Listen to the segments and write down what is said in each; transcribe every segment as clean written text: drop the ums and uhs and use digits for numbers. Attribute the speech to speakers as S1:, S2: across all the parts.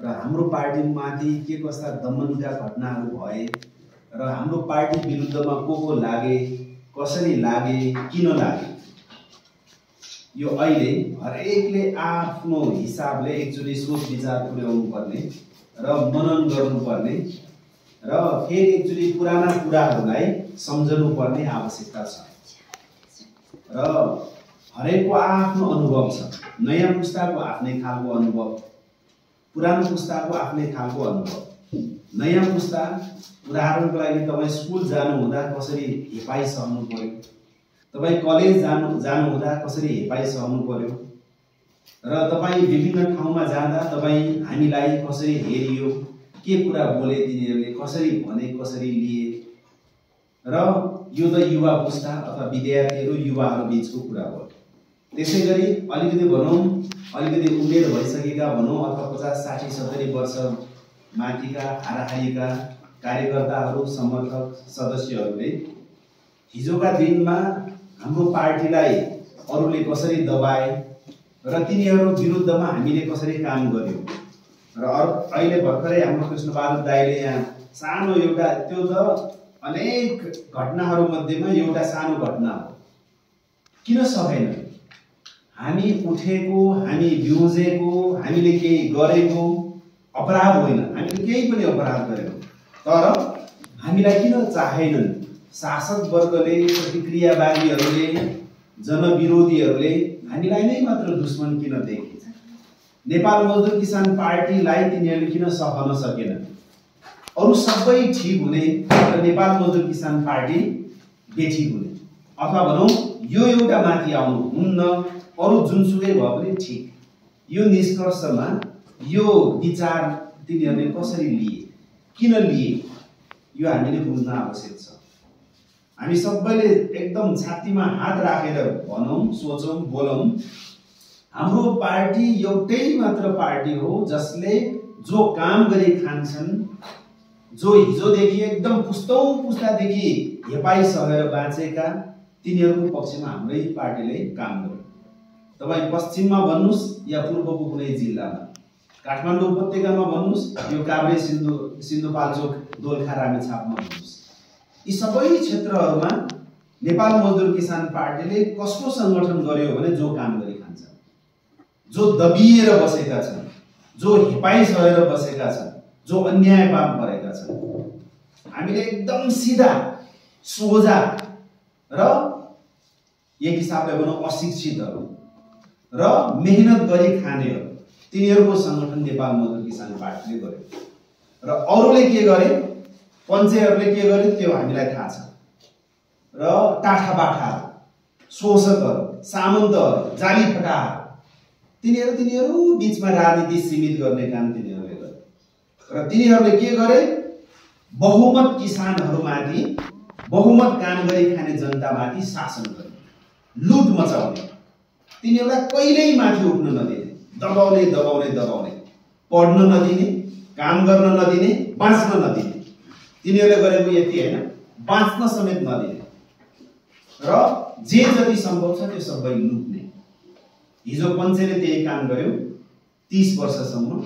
S1: र हाम्रो पार्टीमाथि के कस्ता दमनका घटनाहरू भए र हाम्रो पार्टी विरुद्धमा को लागे, कसरी लागे, किन लागे, यो अहिले हरेकले आफ्नो हिसाबले एकचोटि सोच विचार पुर्याउनु पर्ने र मनन गर्नुपर्ने र फेरि एकचोटि पुराना कुराहरूलाई सम्झनु पर्ने आवश्यकता छ। र हरेकको आफ्नो अनुभव छ। नयाँ पुस्ताको आफ्नै खालको अनुभव, पुरानो पुस्ताको आफ्नै खालको अनुभव। नयाँ पुस्ता उदाहरणको लागि तपाईँ स्कुल जानु हुँदा कसरी हेपाइ सहनु पर्यो, तपाईँ कलेज जानु हुँदा कसरी हेपाइ सहनु पर्यो, र तपाईँ विभिन्न ठाउँमा जाँदा तपाईँ हामीलाई कसरी हेरियो, के कुरा बोले तिनीहरूले, कसरी भने, कसरी लिए, र यो त युवा पुस्ता अथवा विद्यार्थीहरू युवाहरू बीचको कुरा हो। त्यसैगरी अलिकति भनौँ, अलिकति उमेर भइसकेका भनौँ अथवा 50, 60, 70 वर्ष माथिका हाराहारीका कार्यकर्ताहरू, समर्थक, सदस्यहरूले हिजोका दिनमा हाम्रो पार्टीलाई अरूले कसरी दबाए र तिनीहरू विरुद्धमा हामीले कसरी काम गर्यौं। र अहिले भर्खरै हाम्रो कृष्णबहादुर दाइले यहाँ सानो एउटा, त्यो त अनेक घटनाहरू मध्येमा एउटा सानो घटना हो। किन सकेन? हामी उठेको, हामी बिउजेको, हामीले केही गरेको अपराध होइन, हामीले केही पनि अपराध गरेनौँ, तर हामीलाई किन चाहेनन्? शासक वर्गले, प्रतिक्रियावादीहरूले, जनविरोधीहरूले हामीलाई नै मात्र दुश्मन किन देखे? नेपाल मजदुर किसान पार्टीलाई तिनीहरूले किन सहन सकेनन्? अरू सबै ठिक हुने र नेपाल मजदुर किसान पार्टी बेठिक हुने, अथवा भनौँ यो एउटा माथि आउनु हुन्न, अरू जुनसुकै भए पनि ठिक। यो निष्कर्षमा यो विचार तिनीहरूले कसरी लिए, किन लिए, यो हामीले बुझ्न आवश्यक छ। हामी सबैले एकदम छातीमा हात राखेर भनौँ, सोचौँ, बोलौँ, हाम्रो पार्टी एउटै मात्र पार्टी हो जसले जो काम गरी खान्छन्, जो हिजोदेखि एकदम पुस्तौं पुस्तादेखि हेपाइ सहेर बाँचेका, तिनीहरूको पक्षमा हाम्रै पार्टीले काम गर्यो। तपाईँ पश्चिममा भन्नुस् या पूर्वको कुनै जिल्लामा, काठमाडौँ उपत्यकामा भन्नुस्, यो काभ्रे सिन्धुपाल्चोक दोलखा रामेछापमा भन्नुस्, यी सबै क्षेत्रहरूमा नेपाल मजदुर किसान पार्टीले कस्तो संगठन गर्यो भने जो काम गरी खान्छ, जो दबिएर बसेका छन्, जो हेपाइ सहेर बसेका छन्, जो अन्याय पाप परेका छन्, हामीले एकदम सिधा, सोझा र एक हिसाबले भनौँ अशिक्षितहरू र मेहनत गरी खानेहरू, तिनीहरूको संगठन नेपाल मजदुर किसान पार्टीले गर्यो। र अरूले के गरे, पञ्चेहरूले के गरे त्यो हामीलाई थाहा छ। र टाठाबाठा, शोषकहरू, सामन्तहरू, जालीफटाहरू, तिनीहरू बीचमा राजनीति सीमित गर्ने काम तिनीहरूले गरे। र तिनीहरूले के गरे, बहुमत किसानहरूमाथि, बहुमत काम गरी खाने जनतामाथि शासन गर्ने, लुट मचाउने, तिनीहरूलाई कहिल्यै माथि उठ्न नदिने, दबाउने दबाउने दबाउने, पढ्न नदिने, काम गर्न नदिने, बाँच्न नदिने। तिनीहरूले गरेको यति होइन, बाँच्न समेत नदिने र जे जति सम्भव छ त्यो सबै लुट्ने। हिजो पञ्चले त्यही काम गर्यो 30 वर्षसम्म।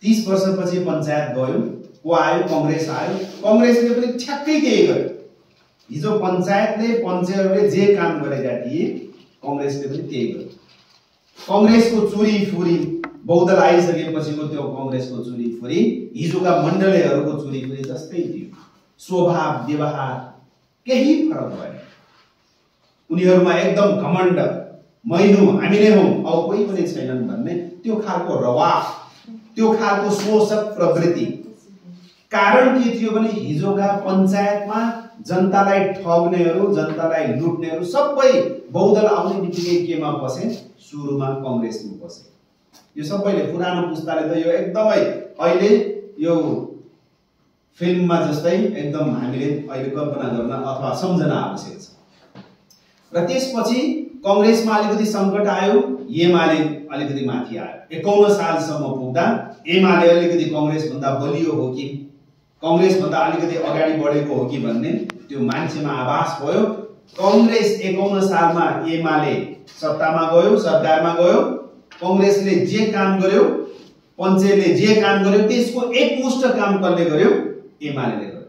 S1: 30 वर्षपछि पञ्चायत गयो, को आयो? कांग्रेस आयो। कांग्रेसले पनि ठ्याक्कै त्यही गर्यो। हिजो पञ्चायतले, पञ्चहरूले जे काम गरेका थिए, कांग्रेसले पनि त्यही गर्यो। कांग्रेसको चुरी फुरी बहुदल आइसकेपछिको त्यो कांग्रेसको चुरी फुरी हिजोका मण्डलीहरूको चुरी फुरी जस्तै थियो। स्वभाव, व्यवहार केही फरक भएन। उनीहरुमा एकदम घमण्ड, मैनु हामी नै हौं, अब कोही पनि छैनन् भन्ने त्यो खालको रवाफ, त्यो खालको शोषक प्रवृत्ति। कारण के थियो भने हिजोका पञ्चायतमा जनतालाई ठग्नेहरू, जनतालाई लुट्नेहरू सबै बहुदल आउने बित्तिकै केमा पसे? सुरुमा कांग्रेसमा पसे। यो सबैले, पुरानो पुस्ताले त यो एकदमै अहिले यो फिल्ममा जस्तै एकदम हामीले अहिले कल्पना गर्न अथवा सम्झना आवश्यक छ। र त्यसपछि कांग्रेसमा अलिकति संकट आयो, एमाले अलिकति माथि आयो। 51 सालसम्म पुग्दा एमाले अलिकति कांग्रेस भन्दा बलियो हो कि, कांग्रेस भन्दा अलिकति अगाडि बढेको हो कि भन्ने त्यो मान्छेमा आभास भयो। कांग्रेस 51 सालमा एमाले सत्तामा गयो, सरकारमा गयो। कांग्रेसले जे काम गर्यो पञ्चायतले जे काम गर्यो त्यसको एकमुष्ट काम कसले गर्यो? एमालेले गर्यो।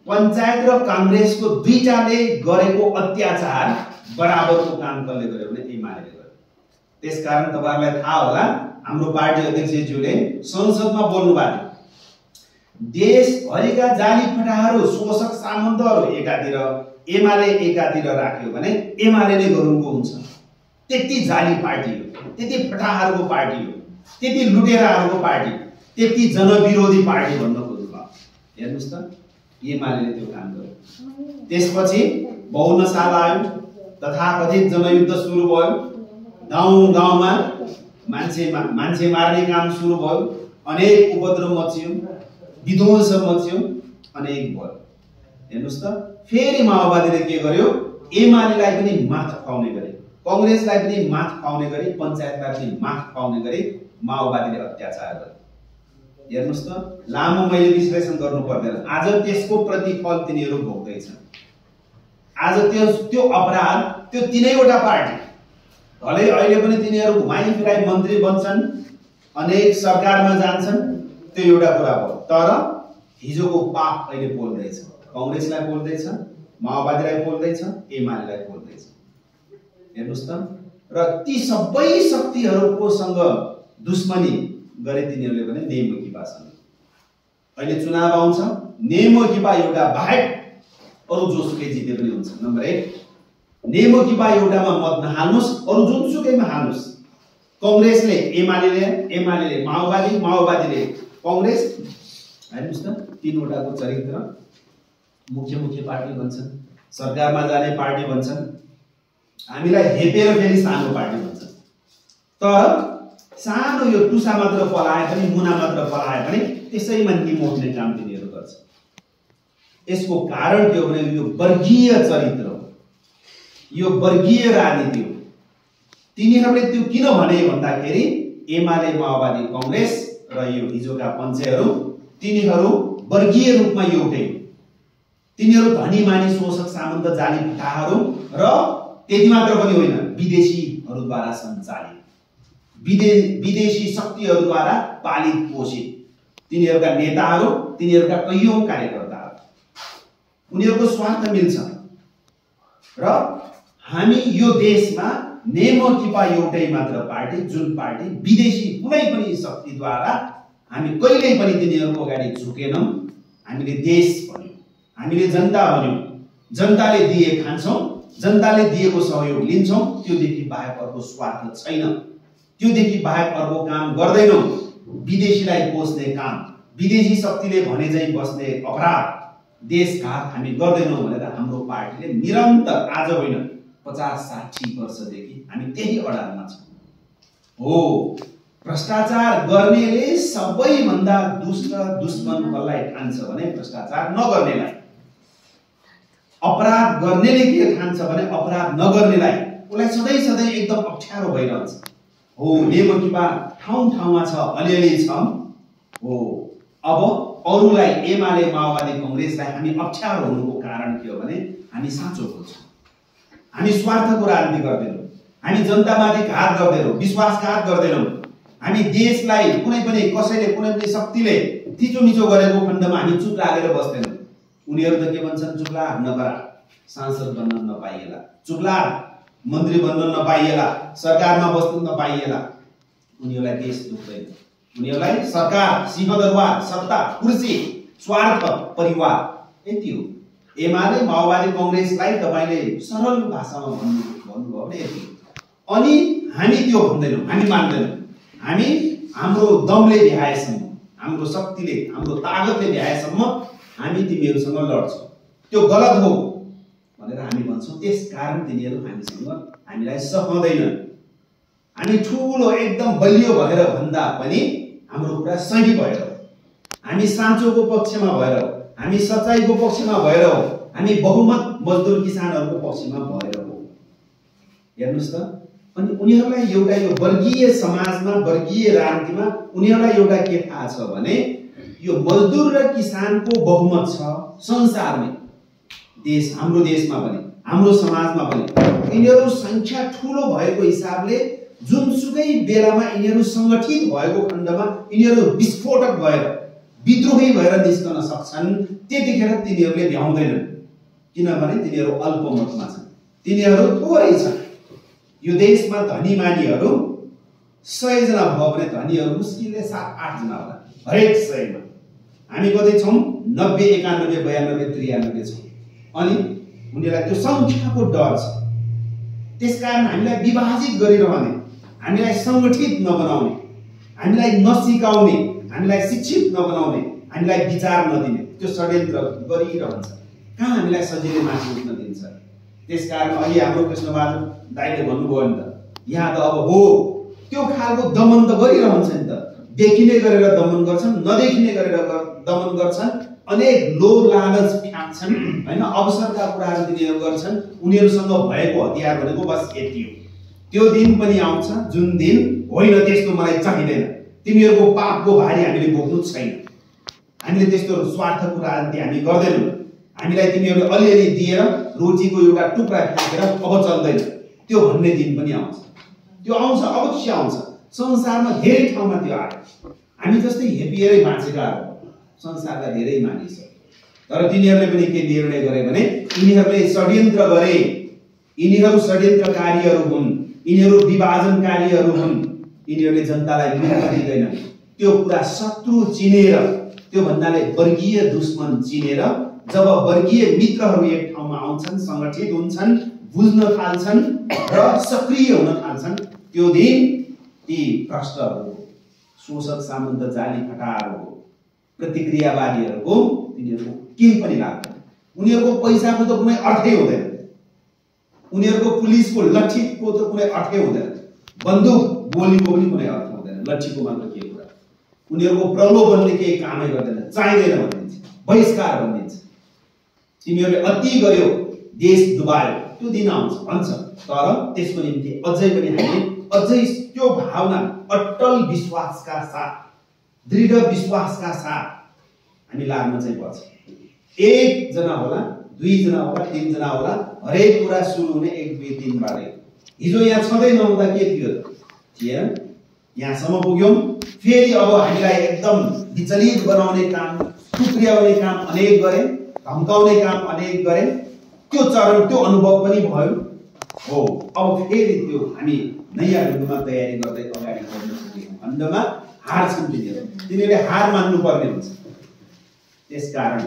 S1: पञ्चायत र कांग्रेसको दुईटाले गरेको अत्याचार बराबरको काम कसले गर्यो भने एमालेले गर्यो। त्यसकारण तपाईहरुलाई थाहा होला हाम्रो पार्टी अध्यक्षज्यूले संसदमा बोल्नु भएको देशभरिका जाली फटाहाहरू शोषक सामन्तहरू एकातिर एमाले एकातिर राख्यो भने एमाले नै गरुङको हुन्छ। त्यति जाली पार्टी हो, त्यति फटाहाहरूको पार्टी हो, त्यति लुटेराहरूको पार्टी, त्यति जनविरोधी पार्टी भन्न खोज्नुभयो। हेर्नुस् त एमालेले त्यो काम गर्यो। त्यसपछि 52 साल आयो, तथाकथित जनयुद्ध सुरु भयो, गाउँ गाउँमा मान्छे मार्ने काम सुरु भयो, अनेक उपद्रव मच्यो, विध्वंस मच्यो, अनेक भयो। हेर्नुस् त फेरि माओवादीले के गर्यो? एमालेलाई पनि माथ खुवाउने गरे, कांग्रेसलाई पनि माथ खुवाउने गरे, पञ्चायतलाई पनि माथ खुवाउने गरे माओवादीले अत्याचार गर्यो। हेर्नुस् त लामो मैले विश्लेषण गर्नु पर्दैन। आज त्यसको प्रतिफल तिनीहरू भोग्दैछन्। आज त्यो अपराध त्यो तीनैवटा पार्टी भले अहिले पनि तिनीहरू घुमाइ फिराइ मन्त्री बन्छन्, अनेक सरकारमा जान्छन्, त्यो एउटा कुरा हो। तर हिजोको पाप अहिले पोल्दैछ, कांग्रेसलाई पोल्दैछ, माओवादीलाई पोल्दैछ, एमालेलाई पोल्दैछ। हेर्नुस् त र ती सबै शक्तिहरूकोसँग दुश्मनी गरे तिनीहरूले भने नेमुखिपासँग। अहिले चुनाव आउँछ, नेमुखिपा एउटा बाहेक अरु जोसुकै जिते पनि हुन्छ। नम्बर 1 नेमुखिपा एउटामा मत नहाल्नुस्, अरु जुनसुकैमा हाल्नुस्। कांग्रेसले एमालेले माओवादी, माओवादीले कांग्रेस। हेर्नुस् त तीनवटाको चरित्र मुख्य पार्टी भन्छन्, सरकारमा जाने पार्टी भन्छन्, हामीलाई हेपेर फेरि सानो पार्टी भन्छन्। तर सानो यो टुसा मात्र पलाए पनि, मुना मात्र पलाए पनि त्यसैमा निमोट्ने काम तिनीहरू गर्छ। यसको कारण के हो भने यो वर्गीय चरित्र हो, यो वर्गीय राजनीति हो। तिनीहरूले त्यो किन भने भन्दाखेरि एमाले, माओवादी, कांग्रेस र यो हिजोका पञ्चहरू तिनीहरू वर्गीय रूपमा एउटै। तिनीहरू धनी मानी शोषक सामन्त जाली फटाहाहरू र त्यति मात्र पनि होइन, विदेशीहरूद्वारा सञ्चालित, विदेशी शक्तिहरूद्वारा पालित पोषित तिनीहरूका नेताहरू, तिनीहरूका कैयौं कार्यकर्ताहरू, उनीहरूको स्वार्थ मिल्छ। र हामी यो देशमा नेमुखिपा एउटै मात्र पार्टी, जुन पार्टी विदेशी कुनै पनि शक्तिद्वारा हामी कहिल्यै पनि तिनीहरूको अगाडि झुकेनौं। हामीले देश भन्यौं, हामीले जनता भन्यौं, जनताले दिए खान्छौं, जनताले दिएको सहयोग लिन्छौं, त्योदेखि बाहेक अर्को स्वार्थ छैन। त्योदेखि बाहेक अर्को काम गर्दैनौं। विदेशीलाई पोस्ने काम, विदेशी शक्तिले भने चाहिँ बस्ने अपराध, देशघात हामी गर्दैनौं भनेर हाम्रो पार्टीले निरन्तर आज होइन 50-60 वर्षदेखि हामी त्यही अडानमा छौं। हो, भ्रष्टाचार गर्नेले सबैभन्दा दुश्मन कसलाई ठान्छ भने भ्रष्टाचार नगर्नेलाई। अपराध गर्नेले के ठान्छ भने अपराध नगर्नेलाई। उसलाई सधैँ एकदम अप्ठ्यारो भइरहन्छ। हो, नेमुखिपा ठाउँ-ठाउँमा छ, अलिअलि छ। हो, अब अरूलाई एमाले, माओवादी, कांग्रेसलाई हामी अप्ठ्यारो हुनुको कारण के हो भने हामी साँचो बोल्छौँ, हामी स्वार्थको राजनीति गर्दैनौँ, हामी जनतामाथि घात गर्दैनौँ, विश्वासघात गर्दैनौँ, हामी देशलाई कुनै पनि कसैले कुनै पनि शक्तिले थिचोमिचो गरेको खण्डमा हामी चुप लागेर बस्दैनौँ। उनीहरू त के भन्छन्? चुप्ला नगरा, सांसद बन्न नपाइएला, चुप्ला मन्त्री बन्न नपाइएला, सरकारमा बस्न नपाइएला। उनीहरूलाई देश दुख्दैन, उनीहरूलाई सरकार, सिंहदरबार, सत्ता, कुर्सी, स्वार्थ, परिवार यति हो। एमाले, माओवादी, कांग्रेसलाई तपाईले सरल भाषामा भन्नुभयो भने यति। अनि हामी त्यो भन्दैनौँ, हामी मान्दैनौँ। हामी हाम्रो दमले भ्याएसम्म, हाम्रो शक्तिले, हाम्रो तागतले भ्याएसम्म हामी तिमीहरूसँग लड्छौँ, त्यो गलत हो भनेर हामी भन्छौँ। त्यसकारण तिनीहरू हामीलाई सहँदैनन्। हामी ठुलो एकदम बलियो भएर भन्दा पनि हाम्रो कुरा सही भएर, हामी साँचोको पक्षमा भएर, हामी सच्चाइको पक्षमा भएर हो, हामी बहुमत मजदुर किसानहरूको पक्षमा भएर हो। हेर्नुस् त। अनि उनीहरूलाई एउटा यो वर्गीय समाजमा, वर्गीय राजनीतिमा उनीहरूलाई एउटा के थाहा छ भने यो मजदुर र किसानको बहुमत छ संसारमै, देश, हाम्रो देशमा पनि, हाम्रो समाजमा पनि। यिनीहरू संख्या ठूलो भएको हिसाबले जुनसुकै बेलामा यिनीहरू सङ्गठित भएको खण्डमा यिनीहरू विस्फोटक भएर विद्रोही भएर निस्कन सक्छन्। त्यतिखेर तिनीहरूले भ्याउँदैनन्, किनभने तिनीहरू अल्पमतमा छन्, तिनीहरू थोरै छन्। यो देशमा धनी मानिहरू 100 जना भयो भने धनीहरू मुस्किलले 7-8 जना होला हरेक 100 मा। हामी कति छौँ? 90, 91, 92, 93 छौँ। अनि उनीहरूलाई त्यो सङ्ख्याको डर छ। त्यसकारण हामीलाई विभाजित गरिरहने, हामीलाई सङ्गठित नबनाउने, हामीलाई नसिकाउने, हामीलाई शिक्षित नबनाउने, हामीलाई विचार नदिने त्यो षड्यन्त्र गरिरहन्छ। कहाँ हामीलाई सजिलै माथि उठ्न दिन्छ? त्यसकारण अहिले हाम्रो कृष्णबहादुर दाइले भन्नुभयो नि त, यहाँ त अब हो त्यो खालको दमन त गरिरहन्छ नि त। देखिने गरेर दमन गर्छन्, नदेखिने गरेर दमन गर्छन्, अनेक लोभ लालच फ्याँक्छन् हैन, अवसरका कुराहरू तिनीहरू गर्छन्। उनीहरूसँग भएको हतियार भनेको बस यति हो। त्यो दिन पनि आउँछ जुन दिन होइन त्यस्तो मलाई चाहिँदैन, तिमीहरूको पापको भारी हामीले बोक्नु छैन, हामीले त्यस्तो स्वार्थ कुराहरू हामी गर्दैनौँ, हामीलाई तिमीहरूले अलिअलि दिएर रोटीको एउटा टुक्रा फ्याँकेर अब चल्दैन, त्यो भन्ने दिन पनि आउँछ। त्यो आउँछ, अवश्य आउँछ। संसारमा धेरै ठाउँमा त्यो आयो। हामी जस्तै हेपिएरै बाँचेका संसारका धेरै मानिसहरू, तर तिनीहरूले पनि के निर्णय गरे भने यिनीहरूले षड्यन्त्र गरे, यिनीहरू षड्यन्त्रकारीहरू हुन्, यिनीहरू विभाजनकारीहरू हुन्, यिनीहरूले जनतालाई मौका दिँदैनन्। त्यो कुरा शत्रु चिनेर, त्यो भन्नाले वर्गीय दुश्मन चिनेर जब वर्गीय मित्रहरू एक ठाउँमा आउँछन्, सङ्गठित हुन्छन्, बुझ्न थाल्छन् र सक्रिय हुन थाल्छन्, त्यो दिन ती भ्रष्टहरू, शोषक सामन्त जाली फटाहरूको, प्रतिक्रियावादीहरूको तिनीहरूको केही पनि लाग्दैन। उनीहरूको पैसाको त कुनै अर्थै हुँदैन, उनीहरूको पुलिसको लट्ठीको त कुनै अर्थै हुँदैन, बन्दुक गोलीको पनि कुनै अर्थ हुँदैन, लट्ठीको मात्र के कुरा। उनीहरूको प्रलोभनले केही कामै गर्दैन, चाहिँदैन भनिदिन्छ, बहिष्कार भनिदिन्छ। तिमीहरूले अति गर्यो, देश डुबायो, त्यो दिन आउँछ भन्छ। तर त्यसको निम्ति अझै पनि हामी अझै त्यो भावना, अटल विश्वासका साथ, दृढ विश्वासका साथ हामी लाग्न चाहिँ पर्छ। 1 जना होला, 2 जना होला, 3 जना होला, हरेक कुरा सुरु हुने 1, 2, 3 बाटै। हिजो यहाँ छँदै नहुँदा के थियो त? थिएन। यहाँसम्म पुग्यौँ, फेरि अब हामीलाई एकदम विचलित बनाउने काम, टुक्र्याउने काम अनेक गरे, धम्काउने काम अनेक गरे। त्यो चरण, त्यो अनुभव पनि भयो हो। अब फेरि त्यो हामी नयाँ ढङ्गमा तयारी गर्दै अगाडि बढ्न सकेको खण्डमा हार्छन् तिनीहरूले हार मान्नुपर्ने हुन्छ। त्यसकारण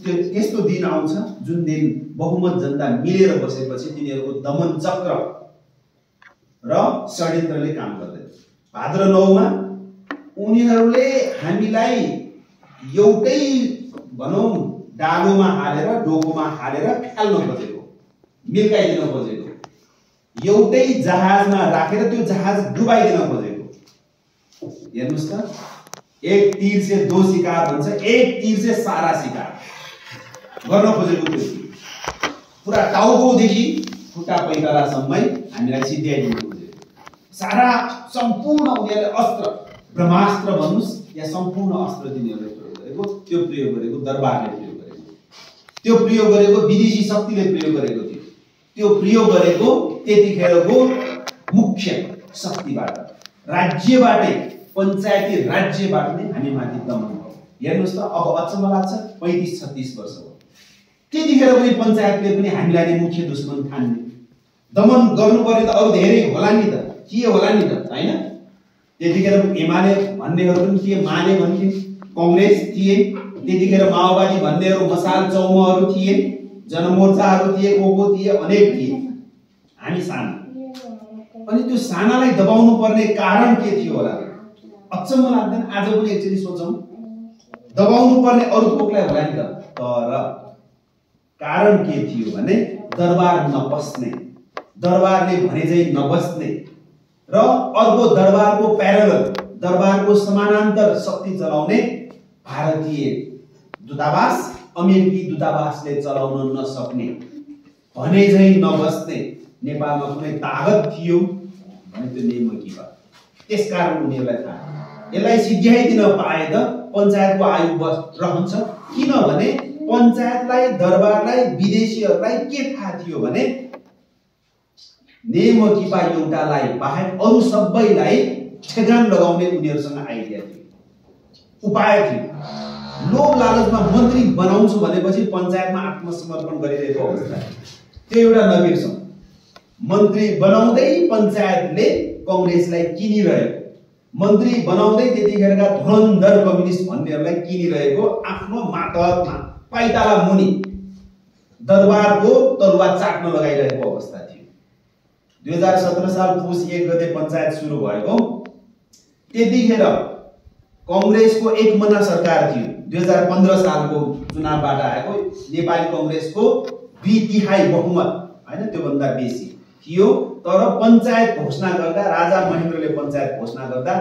S1: त्यस्तो दिन आउँछ जुन दिन बहुमत जनता मिलेर बसेपछि तिनीहरूको दमन चक्र र षड्यन्त्रले काम गर्दैन। भाद्र 9 मा उनीहरूले हामीलाई एउटै भनौँ डालोमा हालेर, डोकोमा हालेर फ्याल्न खोजेको, मिल्काइदिन खोजेको, एउटै जहाजमा राखेर त्यो जहाज डुबाइदिन खोजेको। हेर्नुस् त, एक तीर से 2 शिकार भन्छ, एक तीर से सारा शिकार गर्न खोजेको। त्यो पुरा टाउकोदेखि खुट्टा पैतालासम्मै हामीलाई सिध्याइदिनु खोजेको। सारा सम्पूर्ण उनीहरूले अस्त्र, ब्रह्मास्त्र भन्नुस् या सम्पूर्ण अस्त्र तिनीहरूले प्रयोग गरेको, त्यो प्रयोग गरेको दरबारले प्रयोग गरेको, त्यो प्रयोग गरेको विदेशी शक्तिले प्रयोग गरेको थियो, त्यो प्रयोग गरेको त्यतिखेरको मुख्य शक्तिबाट, राज्यबाटै, पञ्चायती राज्यबाट नै हामी माथि दमन भयो। हेर्नुस् त, अब अचम्म लाग्छ, 35-36 वर्ष हो, त्यतिखेर पनि पञ्चायतले पनि हामीलाई नै मुख्य दुश्मन ठान्ने। दमन गर्नु पर्यो त अरू धेरै होला नि त, के होला नि त, हैन? त्यतिखेर एमाले भन्नेहरू पनि के माने भन्थे, कांग्रेस थिए, त्यतिखेर माओवादी भन्नेहरू, मसाल चौमहरू थिए, जनमोर्चाहरू थिए, को थिए, अनेक थिए। हामी साना, अनि त्यो सानालाई दबाउनु पर्ने कारण के थियो होला? अचम्म लाग्दैन? आज पनि एकचोटि सोचौं, दबाउनु पर्ने अरू थोकलाई होला नि त, तर कारण के थियो भने दरबार नपस्ने, दरबारले भने चाहिँ नबस्ने र अर्को दरबारको प्यारलल, दरबारको समानान्तर शक्ति चलाउने भारतीय दूतावास, अमेरिकी दूतावासले चलाउन नसक्ने, भने चाहिँ नबस्ने नेपालमा कुनै तागत थियो भने त्यो नेमकी भयो। त्यसकारण उनीहरूलाई थाहा, यसलाई सिध्याइदिन पाए त पञ्चायतको आयु रहन्छ। किनभने पञ्चायतलाई, दरबारलाई, विदेशीहरूलाई के थाहा थियो भने नेमकिपा एउटालाई बाहेक अरु सबैलाई ठेगान लगाउने उनीहरुसँग आइडिया थियो, उपाय थियो। लोभ लालचमा मन्त्री बनाउँछु भनेपछि पञ्चायतमा आत्मसमर्पण गरिरहेको अवस्था, त्यो एउटा नबिर्सौं। मन्त्री बनाउँदै पञ्चायतले कांग्रेसलाई किनिरहेको, मन्त्री बनाउँदै त्यतिखेरका धुरन्धर कम्युनिस्ट भन्नेहरूलाई किनिरहेको, आफ्नो मातहतमा पाइताला मुनि दरबारको तलुवा चाट्न लगाइरहेको अवस्था थियो। 2017 साल पुस 1 गते पञ्चायत सुरु भएको, त्यतिखेर कांग्रेसको एकमना सरकार थियो। 2015 सालको चुनावबाट आएको नेपाली कांग्रेसको 2/3 बहुमत हैन, त्यो भन्दा बेसी थियो। तर पञ्चायत घोषणा गर्दा, राजा महेन्द्रले पञ्चायत घोषणा गर्दा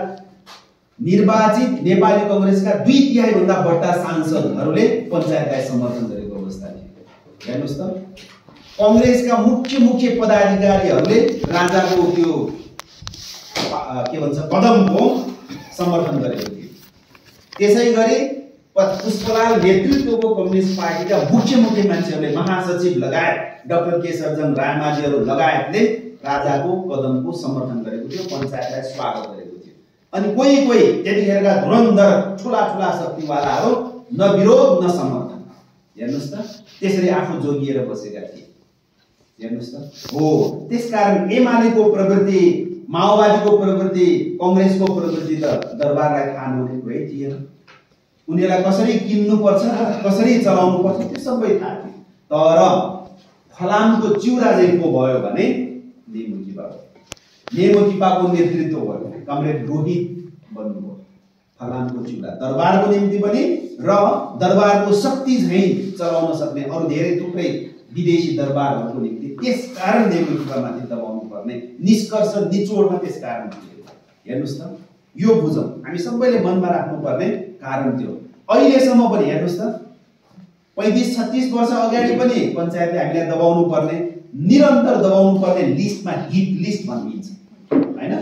S1: निर्वाचित नेपाली कांग्रेसका 2/3 भन्दा बढ्ता सांसदहरूले पञ्चायतलाई समर्थन गरेको अवस्था थियो। हेर्नुस् त, कांग्रेसका मुख्य पदाधिकारीहरूले राजाको त्यो के भन्छ कदमको समर्थन गरेको थियो। त्यसैगरी पुष्पलाल नेतृत्वको कम्युनिस्ट पार्टीका मुख्य मान्छेहरूले, महासचिव लगायत डाक्टर केशरजन रायमाझीहरू लगायतले राजाको कदमको समर्थन गरेको थियो, पञ्चायतलाई स्वागत गरेको थियो। अनि कोही त्यतिखेरका धुरन्धर ठुला शक्तिवालाहरू न विरोध न समर्थन। हेर्नुस् त, त्यसरी आफू जोगिएर बसेका थिए। हेर्नुस् त, हो त्यसकारण एमालेको प्रवृत्ति, माओवादीको प्रवृत्ति, कांग्रेसको प्रवृत्ति त दरबारलाई थाहा नहुने कुरै थिएन। उनीहरूलाई कसरी किन्नुपर्छ, कसरी चलाउनुपर्छ त्यो सबै थाहा थियो। तर फलामको चिउरा चाहिँ को भयो भने नेमकिपाको नेतृत्व भयो, कमरेड रोहित बन्नुभयो फलामको चिउरा, दरबारको निम्ति पनि र दरबारको शक्ति झैं चलाउन सक्ने अरु धेरै थुप्रै विदेशी दरबारहरूको निम्ति। त्यसकारण नेमकिपामाथि दबाउनु पर्ने निष्कर्ष निचोडमा त्यसकारण थियो। हेर्नुस् त, यो बुझौं, हामी सबैले मनमा राख्नुपर्ने कारण थियो। अहिलेसम्म पनि हेर्नुस् त, 35-36 वर्ष अगाडि पनि पञ्चायतले हामीलाई दबाउनु पर्ने, निरन्तर दबाउनु पर्ने लिस्टमा हिट लिस्ट भनिन्छ हैन,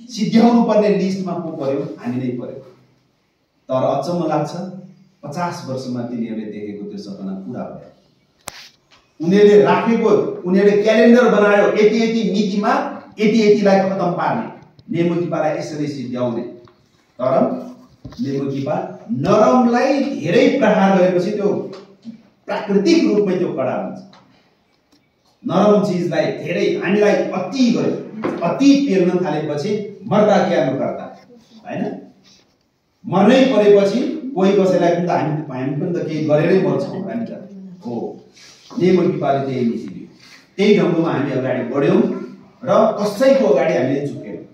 S1: सिध्याउनु पर्ने लिस्टमा को पर्यो? हामी नै पर्यो। तर अचम्म लाग्छ, 50 वर्षमा तिनीहरूले देखेको त्यो सपना पूरा भयो। उनीहरूले राखेको, उनीहरूले क्यालेन्डर बनायो, यति मितिमा यतिलाई खतम पार्ने, नेमकिपालाई यसरी सिध्याउने। तर नेमकिपा नरमलाई धेरै प्रहार गरेपछि त्यो प्राकृतिक रूपमै त्यो कडा हुन्छ। नरम चीजलाई धेरै हामीलाई अति गर्यो, अति पेर्न थालेपछि मर्दा क्या नगर्दा हैन, मर्नै परेपछि कोही कसैलाई पनि त हामी पनि त केही गरेरै मर्छौँ हामी त हो। नेमकिपाले त्यही नीति दियो, त्यही ढङ्गमा हामी अगाडि बढ्यौं र कसैको अगाडि हामीले झुकेनौं।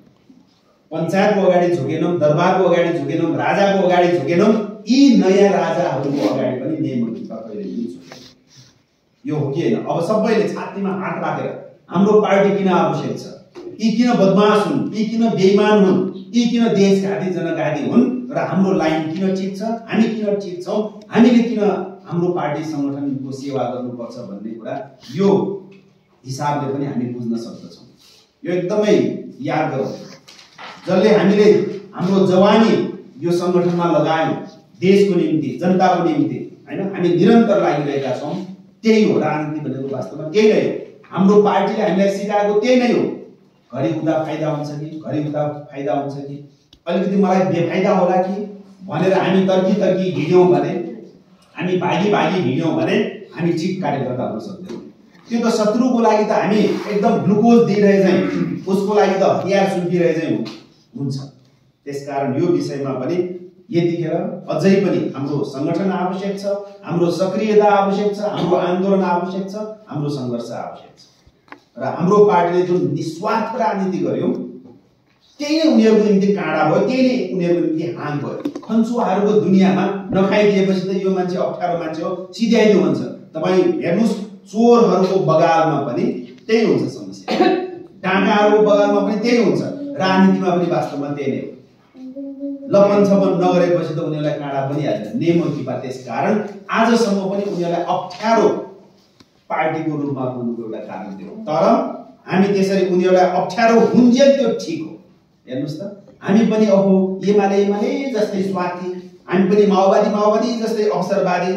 S1: पञ्चायतको अगाडि झुकेनौं, दरबारको अगाडि झुकेनौं, राजाको अगाडि झुकेनौं। यी नयाँ राजाहरूको अगाडि पनि नेमकिपा कहिले पनि झुकेन। यो हो कि हैन? अब सबैले छातीमा हात राखेर हाम्रो पार्टी किन आवश्यक छ, यी किन बदमाश हुन्, यी किन बेइमान हुन्, यी किन देशघाती जनघाती हुन् र हाम्रो लाइन किन ठिक छ, हामी किन ठिक छौं, हामीले किन हाम्रो पार्टी संगठनको सेवा गर्नुपर्छ भन्ने कुरा यो हिसाबले पनि हामी बुझ्न सक्दछौं। यो एकदमै याद गरौँ। जसले हामीले हाम्रो जवानी यो संगठनमा लगायौं, देशको निम्ति, जनताको निम्ति हैन, हामी निरन्तर लागिरहेका छौं। त्यही हो राजनीति भनेको, वास्तवमा त्यही नै हो। हाम्रो पार्टीले हामीलाई सिकाएको त्यही नै हो। घरि उता फाइदा हुन्छ कि, घरि उता फाइदा हुन्छ कि, अलिकति मलाई बेफाइदा होला कि भनेर हामी तर्की हिँड्यौं भने, हामी भागी हिँड्यौं भने हामी ठिक कार्यकर्ता हुन सक्दैनौँ। त्यो त शत्रुको लागि त हामी एकदम ग्लुकोज दिइरहे चाहिँ, उसको लागि त हतियार सुम्पिरहे चाहिँ हुन्छ। त्यसकारण यो विषयमा पनि यतिखेर अझै पनि हाम्रो संगठन आवश्यक छ, हाम्रो सक्रियता आवश्यक छ, हाम्रो आन्दोलन आवश्यक छ, हाम्रो संघर्ष आवश्यक छ। र हाम्रो पार्टीले जुन निस्वार्थ राजनीति गर्यो त्यही नै उनीहरूको निम्ति काँडा भयो, त्यही नै उनीहरूको निम्ति हान भयो। खन्चुवाहरूको दुनियाँमा नखाइदिएपछि त यो मान्छे अप्ठ्यारो मान्छे हो, सिध्याइदियो भन्छ। तपाईँ हेर्नुहोस्, चोरहरूको बगालमा पनि त्यही हुन्छ समस्या, डाँडाहरूको बगालमा पनि त्यही हुन्छ, राजनीतिमा पनि वास्तवमा त्यही नै हो। लपन छपन नगरेपछि त उनीहरूलाई काँडा पनि हाल्दैन नेमकिपा। त्यसकारण आजसम्म पनि उनीहरूलाई अप्ठ्यारो पार्टीको रूपमा हुनुको एउटा कारण थियो। तर हामी त्यसरी उनीहरूलाई अप्ठ्यारो हुन्जेल त्यो ठिक हो। हेर्नुस् त, हामी पनि अहो एमाले जस्तै स्वार्थी, हामी पनि माओवादी जस्तै अवसरवादी,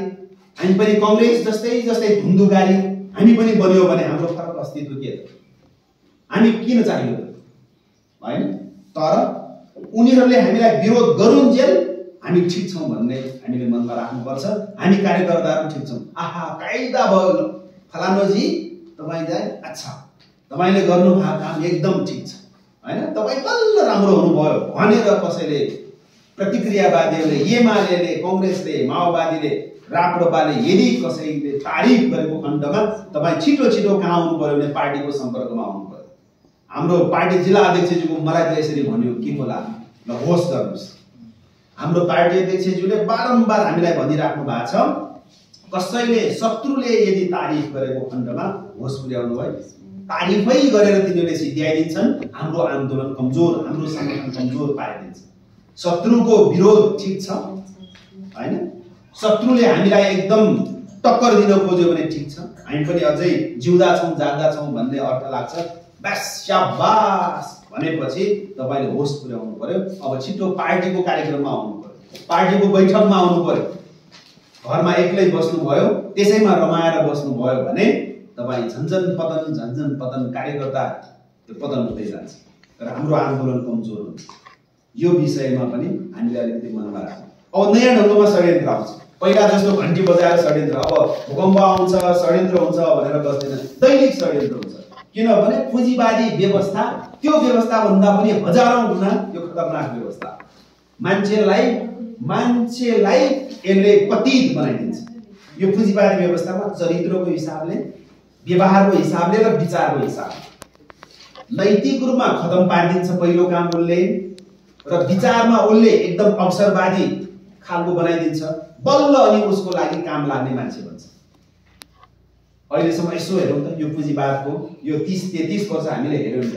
S1: हामी पनि कांग्रेस जस्तै धुन्धुकारी हामी पनि बन्यो भने हाम्रो फरक अस्तित्व के छ? हामी किन चाहियो हैन? तर उनीहरूले हामीलाई विरोध गरुन्जेल हामी ठीक छौं भन्ने हामीले मनमा राख्नुपर्छ। हामी कार्यकर्ताहरू ठीक छौं। आहा कायदा भयो फलानोजी तपाईलाई अच्छा तपाईले गर्नुभएको काम एकदम ठीक छ हैन? तपाई बल्ल राम्रो हुनुभयो भनेर कसैले प्रतिक्रियावादीहरूले, एमालेले, कांग्रेसले, माओवादीले, राप्रपाले यदि कसैले तारिफ गरेको खण्डमा तपाई छिटो छिटो कहाँ आउनु पर्यो भने पार्टीको सम्पर्कमा आउनु पर्यो। हाम्रो पार्टी जिल्ला अध्यक्षज्यूको मलाई त यसरी भन्यो के होला ल होस् गर्नुस्। हाम्रो पार्टी अध्यक्षज्यूले बारम्बार हामीलाई भनिराख्नु भएको छ कसैले शत्रुले यदि तारिफ गरेको खण्डमा होस् पुर्याउनु भयो। तारिफै गरेर तिनीहरूले सिध्याइदिन्छन् हाम्रो आन्दोलन कमजोर, हाम्रो संगठन कमजोर पारिदिन्छ। शत्रुको विरोध ठीक छ हैन? शत्रुले हामीलाई एकदम टक्कर दिन खोज्यो भने ठीक छ, हामी पनि अझै जिउँदा छौं जाग्दा छौं भन्ने अर्थ लाग्छ। बस शाबास भनेपछि तपाईले होस पुर्याउनु पर्यो। अब छिटो पार्टीको कार्यक्रममा आउनु पर्यो, पार्टीको बैठकमा आउनु पर्यो। घरमा एक्लै बस्नु भयो, त्यसैमा रमाएर बस्नु भयो भने तपाई झन्झन पतन कार्यकर्ता त्यो पतन हुँदै जान्छ र हाम्रो आन्दोलन कमजोर हुन्छ। यो विषयमा पनि हामीले अलिकति मनमा राख्नु। अब नयाँ ढङ्गमा षड्यन्त्र आउँछ। पहिला जस्तो घण्टी बजाएर षड्यन्त्र, अब भूकम्प आउँछ षड्यन्त्र हुन्छ भनेर बस्दैन, दैनिक षड्यन्त्र हुन्छ। किनभने पुँजीवादी व्यवस्था त्यो व्यवस्था भन्दा पनि हजारौं गुना यो खतरनाक व्यवस्था। मान्छेलाई यसले पतित बनाइदिन्छ। यो पुँजीवादी व्यवस्थामा चरित्रको हिसाबले, व्यवहारको हिसाबले र विचारको हिसाबले नैतिक रूपमा खतम पारिदिन्छ पहिलो काम उसले, र विचारमा उसले एकदम अवसरवादी खालको बनाइदिन्छ। बल्ल अनि उसको लागि काम लाग्ने मान्छे बन्छ। अहिलेसम्म यसो हेरौँ त यो पुँजीवादको यो 30-33 वर्ष हामीले हेर्यौं त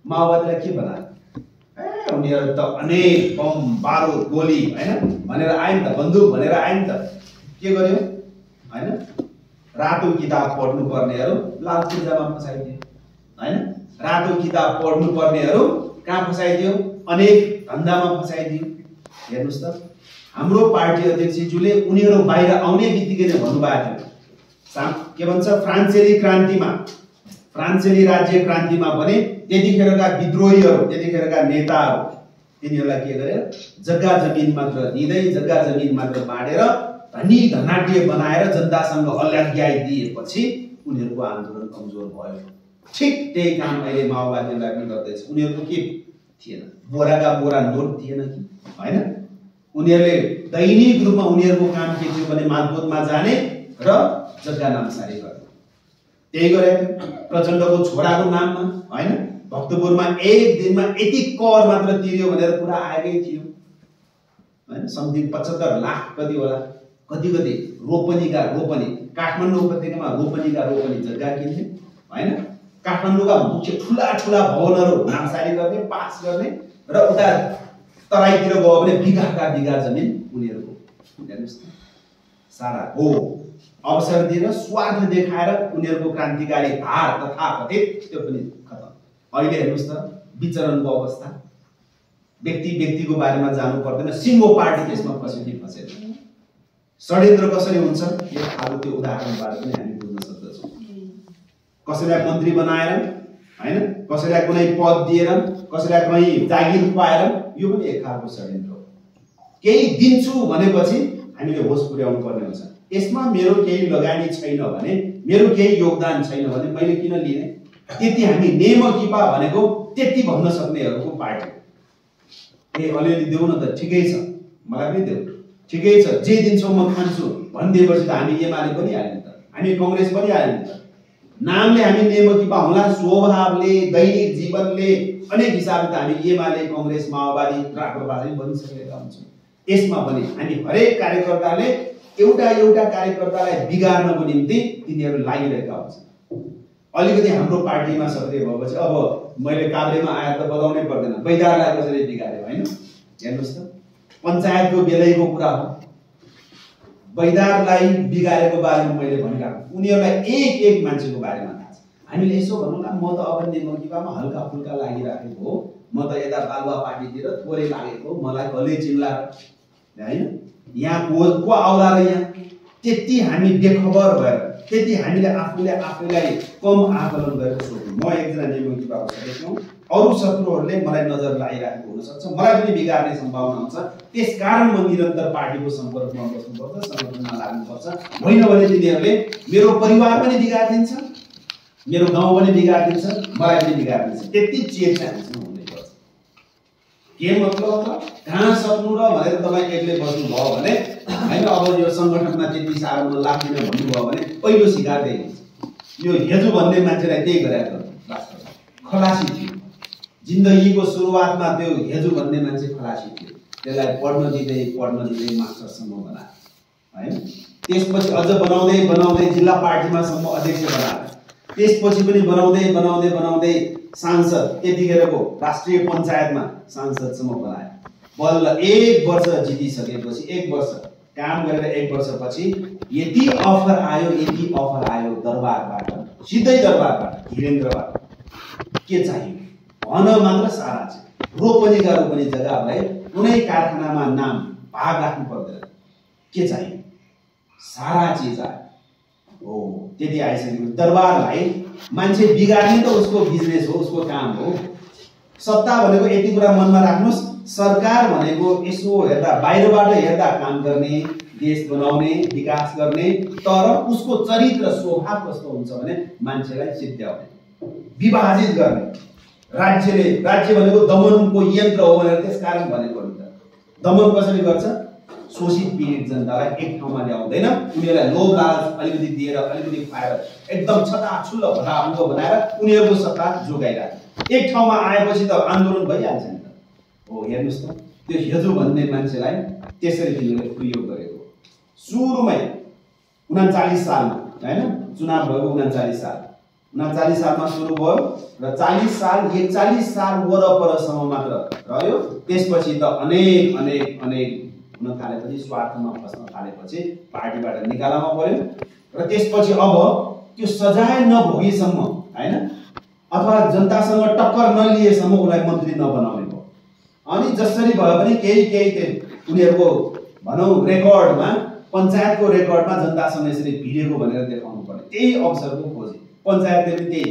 S1: माओवादीलाई के बनायो? उनीहरू त अनेक बम बारुद गोली हैन भनेर आए नि त, बन्दुक भनेर आए नि त। के गर्यो हैन? रातो किताब पढ्नु पर्नेहरू लाल पूर्जामा फसाइदियो हैन? रातो किताब पढ्नु पर्नेहरू कहाँ फसाइदियो? अनेक धन्दामा फसाइदियो। हेर्नुस् त हाम्रो पार्टी अध्यक्षज्यूले उनीहरू बाहिर आउने बित्तिकै नै भन्नुभएको थियो के भन्छ फ्रान्सेली क्रान्तिमा, फ्रान्सेली राज्य क्रान्तिमा पनि त्यतिखेरका विद्रोहीहरू, त्यतिखेरका नेताहरू तिनीहरूलाई के गरे? जग्गा जमिन मात्र दिँदै, जग्गा जमिन मात्र बाँडेर धनी धनाढ्य बनाएर जनतासँग हल्ल्याइदिएपछि उनीहरूको आन्दोलन कमजोर भयो। ठिक त्यही काम अहिले माओवादीलाई पनि गर्दैछ। उनीहरूको के थिएन? बोराका बोरा नोट थिएन कि हैन? उनीहरूले दैनिक रूपमा उनीहरूको काम के थियो भने मालपोतमा जाने र जग्गा नामसारी गर्ने। त्यही गरे प्रचण्डको छोराको नाममा हैन? भक्तपुरमा एक दिनमा यति कर मात्र तिर्यो भनेर कुरा आएकै थियो हैन? समथिङ 75 लाख कति होला, कति रोपनीका रोपनी, काठमाडौँ उपत्यकामा रोपनीका रोपनी जग्गा किन्ने हैन? काठमाडौँका मुख्य ठुला भवनहरू नामसारी गर्ने, पास गर्ने र उता तराईतिर गयो भने बिघाका बिघा जमिन उनीहरूको। हेर्नुस् त सारा हो अवसर दिएर स्वार्थ देखाएर उनीहरूको क्रान्तिकारी धार तथा कथित त्यो पनि खतम। अहिले हेर्नुस् त विचरणको अवस्था, व्यक्तिको बारेमा जानु पर्दैन, सिङ्गो पार्टी त्यसमा फसेन। षड्यन्त्र कसरी हुन्छ यो खालको त्यो उदाहरणबाट पनि हामी बुझ्न सक्दछौँ। कसैलाई मन्त्री बनाएर हैन? कसैलाई कुनै पद दिएर, कसैलाई कहीँ जागिर पाएर, यो पनि एक खालको षड्यन्त्र हो। केही दिन्छु भनेपछि हामीले होस पुर्याउनु पर्ने हुन्छ। यसमा मेरो केही लगानी छैन भने, मेरो केही योगदान छैन भने मैले किन लिने? त्यति हामी नेमकिपा भनेको त्यति भन्न सक्नेहरूको पार्टी। अलिअलि देऊ न त, ठिकै छ, मलाई पनि देऊ, ठिकै छ, जे दिन्छौ म खान्छु भनिदिएपछि त हामी एमाले पनि हाल्यौं त, हामी कांग्रेस पनि हाल्यौं त। नामले हामी नेमकिपा होला, स्वभावले, दैनिक जीवनले अनेक हिसाबले त हामी एमाले, कांग्रेस, माओवादी, राप्रपा पनि बनिसकेका हुन्छौँ। यसमा पनि हामी हरेक कार्यकर्ताले एउटा कार्यकर्तालाई बिगार्नको निम्ति तिनीहरू लागिरहेका हुन्छन्। अलिकति हाम्रो पार्टीमा सक्रिय भएपछि अब मैले काभ्रेमा आएर त बगाउनै पर्दैन, बैदारलाई कसरी बिगार्यो हैन? हेर्नुस् त पञ्चायतको बेलैको कुरा हो। बैदारलाई बिगारेको बारेमा मैले भनिराखेँ, उनीहरूलाई एक मान्छेको बारेमा थाहा छ। हामीले यसो भनौँला, म त अब नेमकिपामा हल्का फुल्का लागिराखेको हो, म त यता बालुवा पार्टीतिर थोरै लागेको, मलाई कसले चिन्ला हैन? यहाँ को आउला र यहाँ त्यति हामी बेखबर भएर त्यति हामीले आफैलाई कम आकलन गरेर सोध्नु। म एकजना नियमित भएको सदस्य हुँ, अरू शत्रुहरूले मलाई नजर लगाइरहेको हुनसक्छ, मलाई पनि बिगार्ने सम्भावना हुन्छ, त्यसकारण म निरन्तर पार्टीको सम्पर्कमा बस्नुपर्छ, सङ्गठनमा लाग्नुपर्छ। होइन भने तिनीहरूले मेरो परिवार पनि बिगारिदिन्छ, मेरो गाउँ पनि बिगारिदिन्छ, मलाई पनि बिगारिदिन्छ। त्यति चेत चाहिँ हामीसँग हुनैपर्छ। के मतलब कहाँ सक्नु र भनेर तपाईँ एक्लै बस्नुभयो भने होइन, अब यो सङ्गठनमा त्यति साह्रो मन लाग्दैन भन्नुभयो भने पहिलो शिकार त्यही हुन्छ। यो हेजु भन्ने मान्छेलाई त्यही गरेको वास्तवमा खलासी थियो। जिन्दगीको सुरुवातमा त्यो हेजु भन्ने मान्छे खलासी थियो। त्यसलाई पढ्न दिँदै मास्टरसम्म बनायो होइन। त्यसपछि अझ बनाउँदै जिल्ला पार्टीमासम्म अध्यक्ष बनायो। त्यसपछि पनि बनाउँदै सांसद, त्यतिखेरको राष्ट्रिय पञ्चायतमा सांसदसम्म बनायो। बल्ल 1 वर्ष जितिसकेपछि 1 वर्ष काम गरेर 1 वर्षपछि यति अफर आयो दरबारबाट, सिधै दरबारबाट, धीरेन्द्रबाट। के चाहियो भन मात्र सारा छ। रोपनी जग्गा भए कुनै कारखानामा नाम भाग राख्नु पर्दैन। के चाहियो सारा चिज आयो हो। त्यति आइसकेपछि दरबारलाई मान्छे बिगार्ने त उसको बिजनेस हो, उसको काम हो। सत्ता भनेको यति कुरा मनमा राख्नुहोस्, सरकार भनेको यसो हेर्दा बाहिरबाट हेर्दा काम गर्ने, देश बनाउने, विकास गर्ने, तर उसको चरित्र स्वभाव कस्तो हुन्छ भने मान्छेलाई चित्याउने, विभाजित गर्ने। राज्य भनेको दमनको यन्त्र हो भनेर त्यसकारण भनेको हुन्छ। दमन कसरी गर्छ? शोषित पीडित जनतालाई एक ठाउँमा ल्याउँदैन, उनीहरूलाई लोभ लालच अलिकति दिएर, अलिकति खुवाएर, एकदम छताछुल्ल भदाभुङ्गो बनाएर उनीहरूको सत्ता जोगाइराख्छ। एक ठाउँमा आएपछि त आन्दोलन भइहाल्छ नि त। हो हेर्नुहोस् त, त्यो हेजु भन्ने मान्छेलाई त्यसरी तिमीले प्रयोग गरेको। सुरुमै 39 सालमा होइन, चुनाव भएको 39 सालमा सुरु भयो र 40 साल 41 साल वरपरसम्म मात्र रह्यो। त्यसपछि त अनेक हुन थालेपछि, स्वार्थमा फस्न थालेपछि पार्टीबाट निकाल्नमा पर्यो र त्यसपछि अब त्यो सजाय नभोगेसम्म होइन, अथवा जनतासँग टक्कर नलिएसम्म उसलाई मन्त्री नबनाउने भयो। अनि जसरी भए पनि केही उनीहरूको भनौँ रेकर्डमा, पञ्चायतको रेकर्डमा जनतासँग यसरी भिडेको भनेर देखाउनु पर्यो। त्यही अवसरको खोजी पञ्चायतले पनि त्यही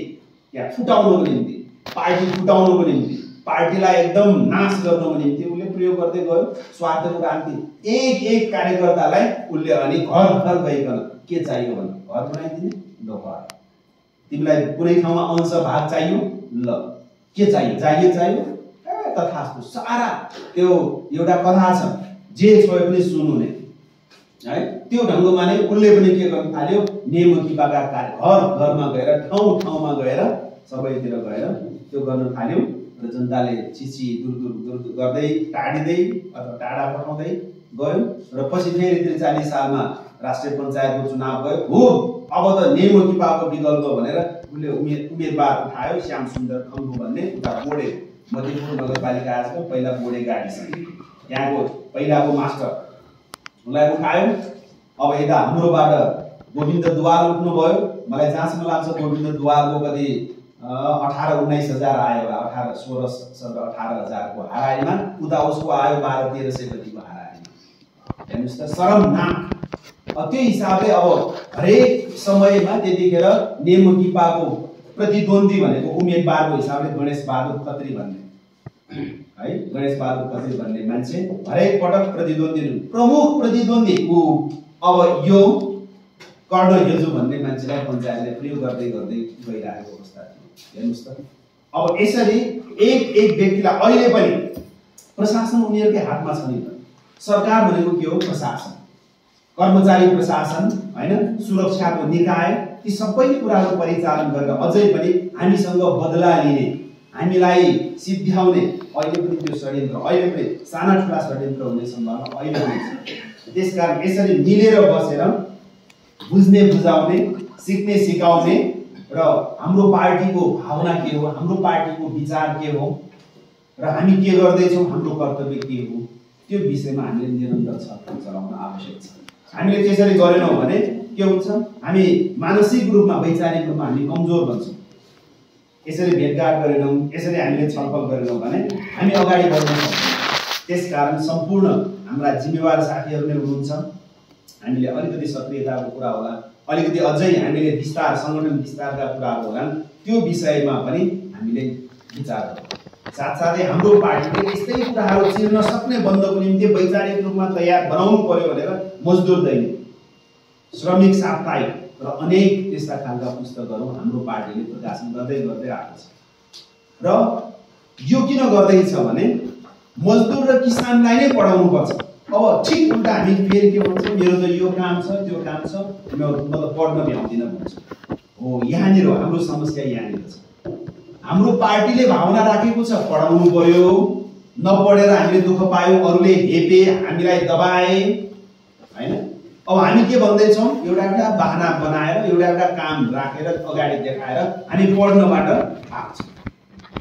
S1: यहाँ फुटाउनको निम्ति, पार्टी फुटाउनको निम्ति, पार्टीलाई एकदम नाश गर्नको निम्ति उसले प्रयोग गर्दै गयो स्वार्थको राजनीति। एक कार्यकर्तालाई उसले अनि घर गइकन के चाहियो भने घर बनाइदिने, ल घर। तिमीलाई कुनै ठाउँमा अंश भाग चाहियो, ल के चाहियो, जागिर चाहियो, तथास्तु। सारा त्यो एउटा कथा छ, जे छोए पनि सुन्नु है। त्यो ढङ्गमा नै उसले पनि के गर्न थाल्यो, नेमुखीपाका कार्य घरमा गएर, ठाउँमा गएर, सबैतिर गएर त्यो गर्न थाल्यो र जनताले चिची दूर गर्दै, टाढिँदै अथवा टाढा पठाउँदै गयो र पछि फेरि 43 सालमा राष्ट्रिय पञ्चायतको चुनाव गयो। हो अब त नेमुखीपाको विकल्प भनेर उसले उम्मेदवार उठायो, श्याम सुन्दर खम्बु भन्ने। उता बोडे मध्यपुर नगरपालिका आजको पहिला बोडे गाडी छ, त्यहाँको पहिलाको मास्टर उसलाई उठायो। अब यता हाम्रोबाट गोविन्द दुवाल उठ्नुभयो। मलाई जहाँसम्म लाग्छ गोविन्द दुवालको कति 18-19 हजार आयो होला, 16-17-18 हजारको हाराइमा। उता उसको आयो 1200-1300 कतिको हाराइमा। हेर्नुहोस् त, शरमनाक। त्यो हिसाबले अब हरेक समयमा त्यतिखेर नेमुखीपाको प्रतिद्वन्दी भनेको उम्मेदवारको हिसाबले गणेश बहादुर खत्री भन्ने है, गणेश बहादुर खत्री भन्ने मान्छे हरेक पटक प्रतिद्वन्दी, प्रमुख प्रतिद्वन्दी ऊ। अब यो कर्ण हेजु भन्ने मान्छेलाई पञ्चायतले प्रयोग गर्दै गइरहेको अवस्था थियो। हेर्नुहोस् त, अब यसरी एक व्यक्तिलाई अहिले पनि प्रशासन उनीहरूकै हातमा छ नि त। सरकार भनेको के हो? प्रशासन, कर्मचारी प्रशासन होइन, सुरक्षाको निकाय, ती सबै कुराहरू परिचालन गरेर अझै पनि हामीसँग बदला लिने, हामीलाई सिद्ध्याउने अहिले पनि त्यो षड्यन्त्र, अहिले पनि साना ठुला षड्यन्त्र हुने सम्भावना अहिले पनि छ। त्यसकारण यसरी मिलेर बसेर बुझ्ने, बुझाउने, सिक्ने, सिकाउने र हाम्रो पार्टीको भावना के हो, हाम्रो पार्टीको विचार के हो र हामी के गर्दैछौँ, हाम्रो कर्तव्य के हो, त्यो विषयमा हामीले निरन्तर छलफल चलाउन आवश्यक छ। हामीले त्यसरी गरेनौँ भने के हुन्छ, हामी मानसिक रूपमा, वैचारिक रूपमा हामी कमजोर बन्छौँ। यसरी भेटघाट गरेनौँ, यसरी हामीले छलफल गरेनौँ भने हामी अगाडि बढ्न सक्छौँ। त्यसकारण सम्पूर्ण हाम्रा जिम्मेवार साथीहरू नै हुनुहुन्छ, हामीले अलिकति सक्रियताको कुरा होला, अलिकति अझै हामीले विस्तार संगठन विस्तारका कुराहरू होलान् त्यो विषयमा पनि हामीले विचार गरौँ। साथसाथै हाम्रो पार्टीले यस्तै कुराहरू चिर्न सक्ने बन्दको निम्ति वैचारिक रूपमा तयार बनाउनु पर्यो भनेर मजदुर दैनिक, श्रमिक साप्ताहिक र अनेक त्यस्ता खालका पुस्तकहरू हाम्रो पार्टीले प्रकाशन गर्दै गर्दै आएको छ। र यो किन गर्दैछ भने मजदुर र किसानलाई नै पढाउनु पर्छ। अब ठिक उल्टा हामी फेरि के भन्छौँ, मेरो त यो काम छ त्यो काम छ, म त पढ्न भ्याउँदिनँ भन्छ। हो, यहाँनिर हाम्रो समस्या यहाँनिर छ। हाम्रो पार्टीले भावना राखेको छ पढाउनु पर्यो, नपढेर हामीले दुःख पायौँ, अरूले हेपे, हामीलाई दबाए, हैन। अब हामी के भन्दैछौँ, एउटा बहाना बनाएर एउटा काम राखेर अगाडि देखाएर हामी पढ्नबाट भाग्छौँ।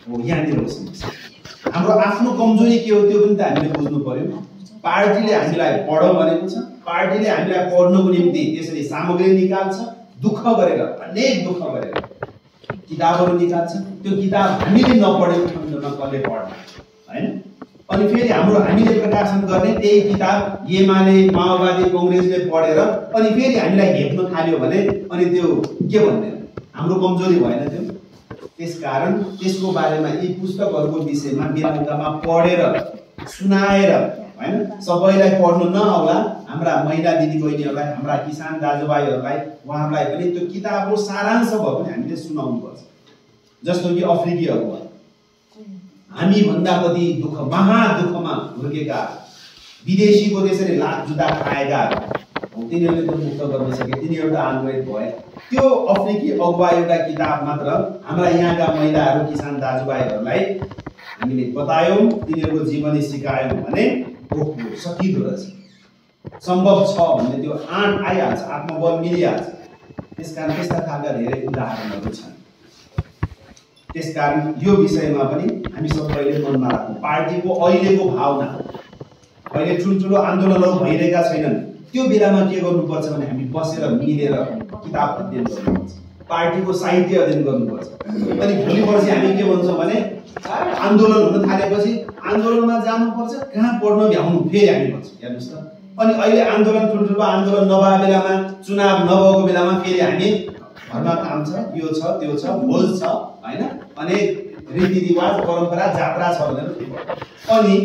S1: हो, यहाँनिर समस्या। हाम्रो आफ्नो कमजोरी के हो त्यो पनि त हामीले बुझ्नु पर्यो। पार्टीले हामीलाई पढ भनेको छ, पार्टीले हामीलाई पढ्नको निम्ति त्यसरी सामग्री निकाल्छ, दुःख गरेर, अनेक दुःख गरेर किताबहरू निकाल्छ। त्यो किताब हामीले नपढेको खण्डमा कसले पढ्छ, हैन। अनि फेरि हामीले प्रकाशन गर्ने त्यही किताब एमाले, माओवादी, कांग्रेसले पढेर अनि फेरि हामीलाई हेप्न थाल्यो भने अनि त्यो के भन्ने, हाम्रो कमजोरी भएन त्यो। त्यसकारण त्यसको बारेमा यी पुस्तकहरूको विषयमा बेलुकामा पढेर सुनाएर, हैन, सबैलाई पढ्नु नआउला, हाम्रा महिला दिदीबहिनीहरूलाई, हाम्रा किसान दाजुभाइहरूलाई, उहाँहरूलाई पनि त्यो किताबको सारांश भए पनि हामीले सुनाउनु पर्छ। जस्तो कि अफ्रिकीहरू हामी भन्दा कति दुःख, महादुःखमा हुर्केका, विदेशीको त्यसरी लात जुदा खाएका, तिनीहरूले त मुक्त गर्न सके, तिनीहरू त आन्दोलित भए। त्यो अफ्रिकी अगुवा एउटा किताब मात्र हाम्रा यहाँका महिलाहरू, किसान दाजुभाइहरूलाई हामीले बतायौँ, तिनीहरूको जीवनी सिकायौँ भने ओहो सकिँदो रहेछ, सम्भव छ भन्ने त्यो आँट आइहाल्छ, आत्मबल मिलिहाल्छ। त्यसकारण त्यस्ता खालका धेरै उदाहरणहरू छन्। त्यसकारण यो विषयमा पनि हामी सबैले मनमा राखौँ। पार्टीको अहिलेको भावना, अहिले ठुल्ठुलो आन्दोलनहरू भइरहेका छैनन्, त्यो बेलामा के गर्नुपर्छ भने हामी बसेर मिलेर किताब अध्ययन गर्नुपर्छ, पार्टीको साहित्य अध्ययन गर्नुपर्छ। अनि भोलि पर्सि हामी के भन्छौँ भने आन्दोलन हुन थालेपछि आन्दोलनमा जानुपर्छ, कहाँ पढ्न भ्याउनु, फेरि हामी भन्छौँ। हेर्नुहोस् त, अनि अहिले आन्दोलन, ठुल्ठुलो आन्दोलन नभए बेलामा, चुनाव नभएको बेलामा फेरि हामी घरमा काम छ, यो छ त्यो छ, भोज छ, हैन, अनेक रीतिरिवाज परम्परा जात्रा छ भनेर। अनि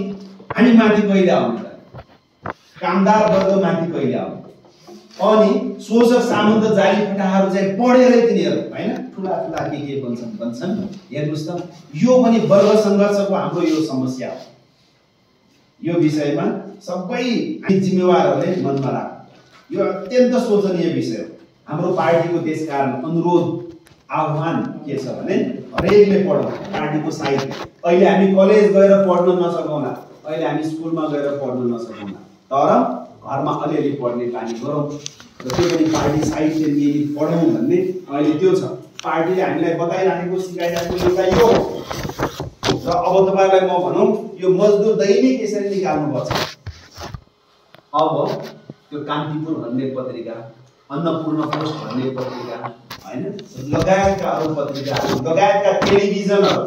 S1: हामी माथि कहिले आउने त, कामदार वर्ग माथि कहिले आउने। अनि शोषक सामन्त जाली फटाहरू चाहिँ पढेरै तिनीहरू, हैन, ठुला ठुला के भन्छन्। हेर्नुहोस् त, यो पनि वर्ग सङ्घर्षको हाम्रो यो समस्या हो। यो विषयमा सबै जिम्मेवारहरूले मनमा राख्नु, यो अत्यन्त शोचनीय विषय हो। हाम्रो पार्टीको त्यसकारण अनुरोध आह्वान के छ भने हरेकले पढौँ पार्टीको साहित्य। अहिले हामी कलेज गएर पढ्न नसकौँला, अहिले हामी स्कुलमा गएर पढ्न नसकौँला, तर घरमा अलिअलि पढ्ने बानी गरौँ र त्यो पनि पार्टी साहित्य नियमित पढौँ भन्ने अहिले त्यो छ। पार्टीले हामीलाई बताइराखेको, सिकाइराखेको एउटा यो हो। र अब तपाईँलाई म भनौँ, यो मजदुर दैनिक यसरी निकाल्नुपर्छ। अब त्यो कान्तिपुर भन्ने पत्रिका, अन्नपूर्ण पोस्ट भन्ने पत्रिका, हैन, लगायतका अरू पत्रिकाहरू, लगायतका टेलिभिजनहरू,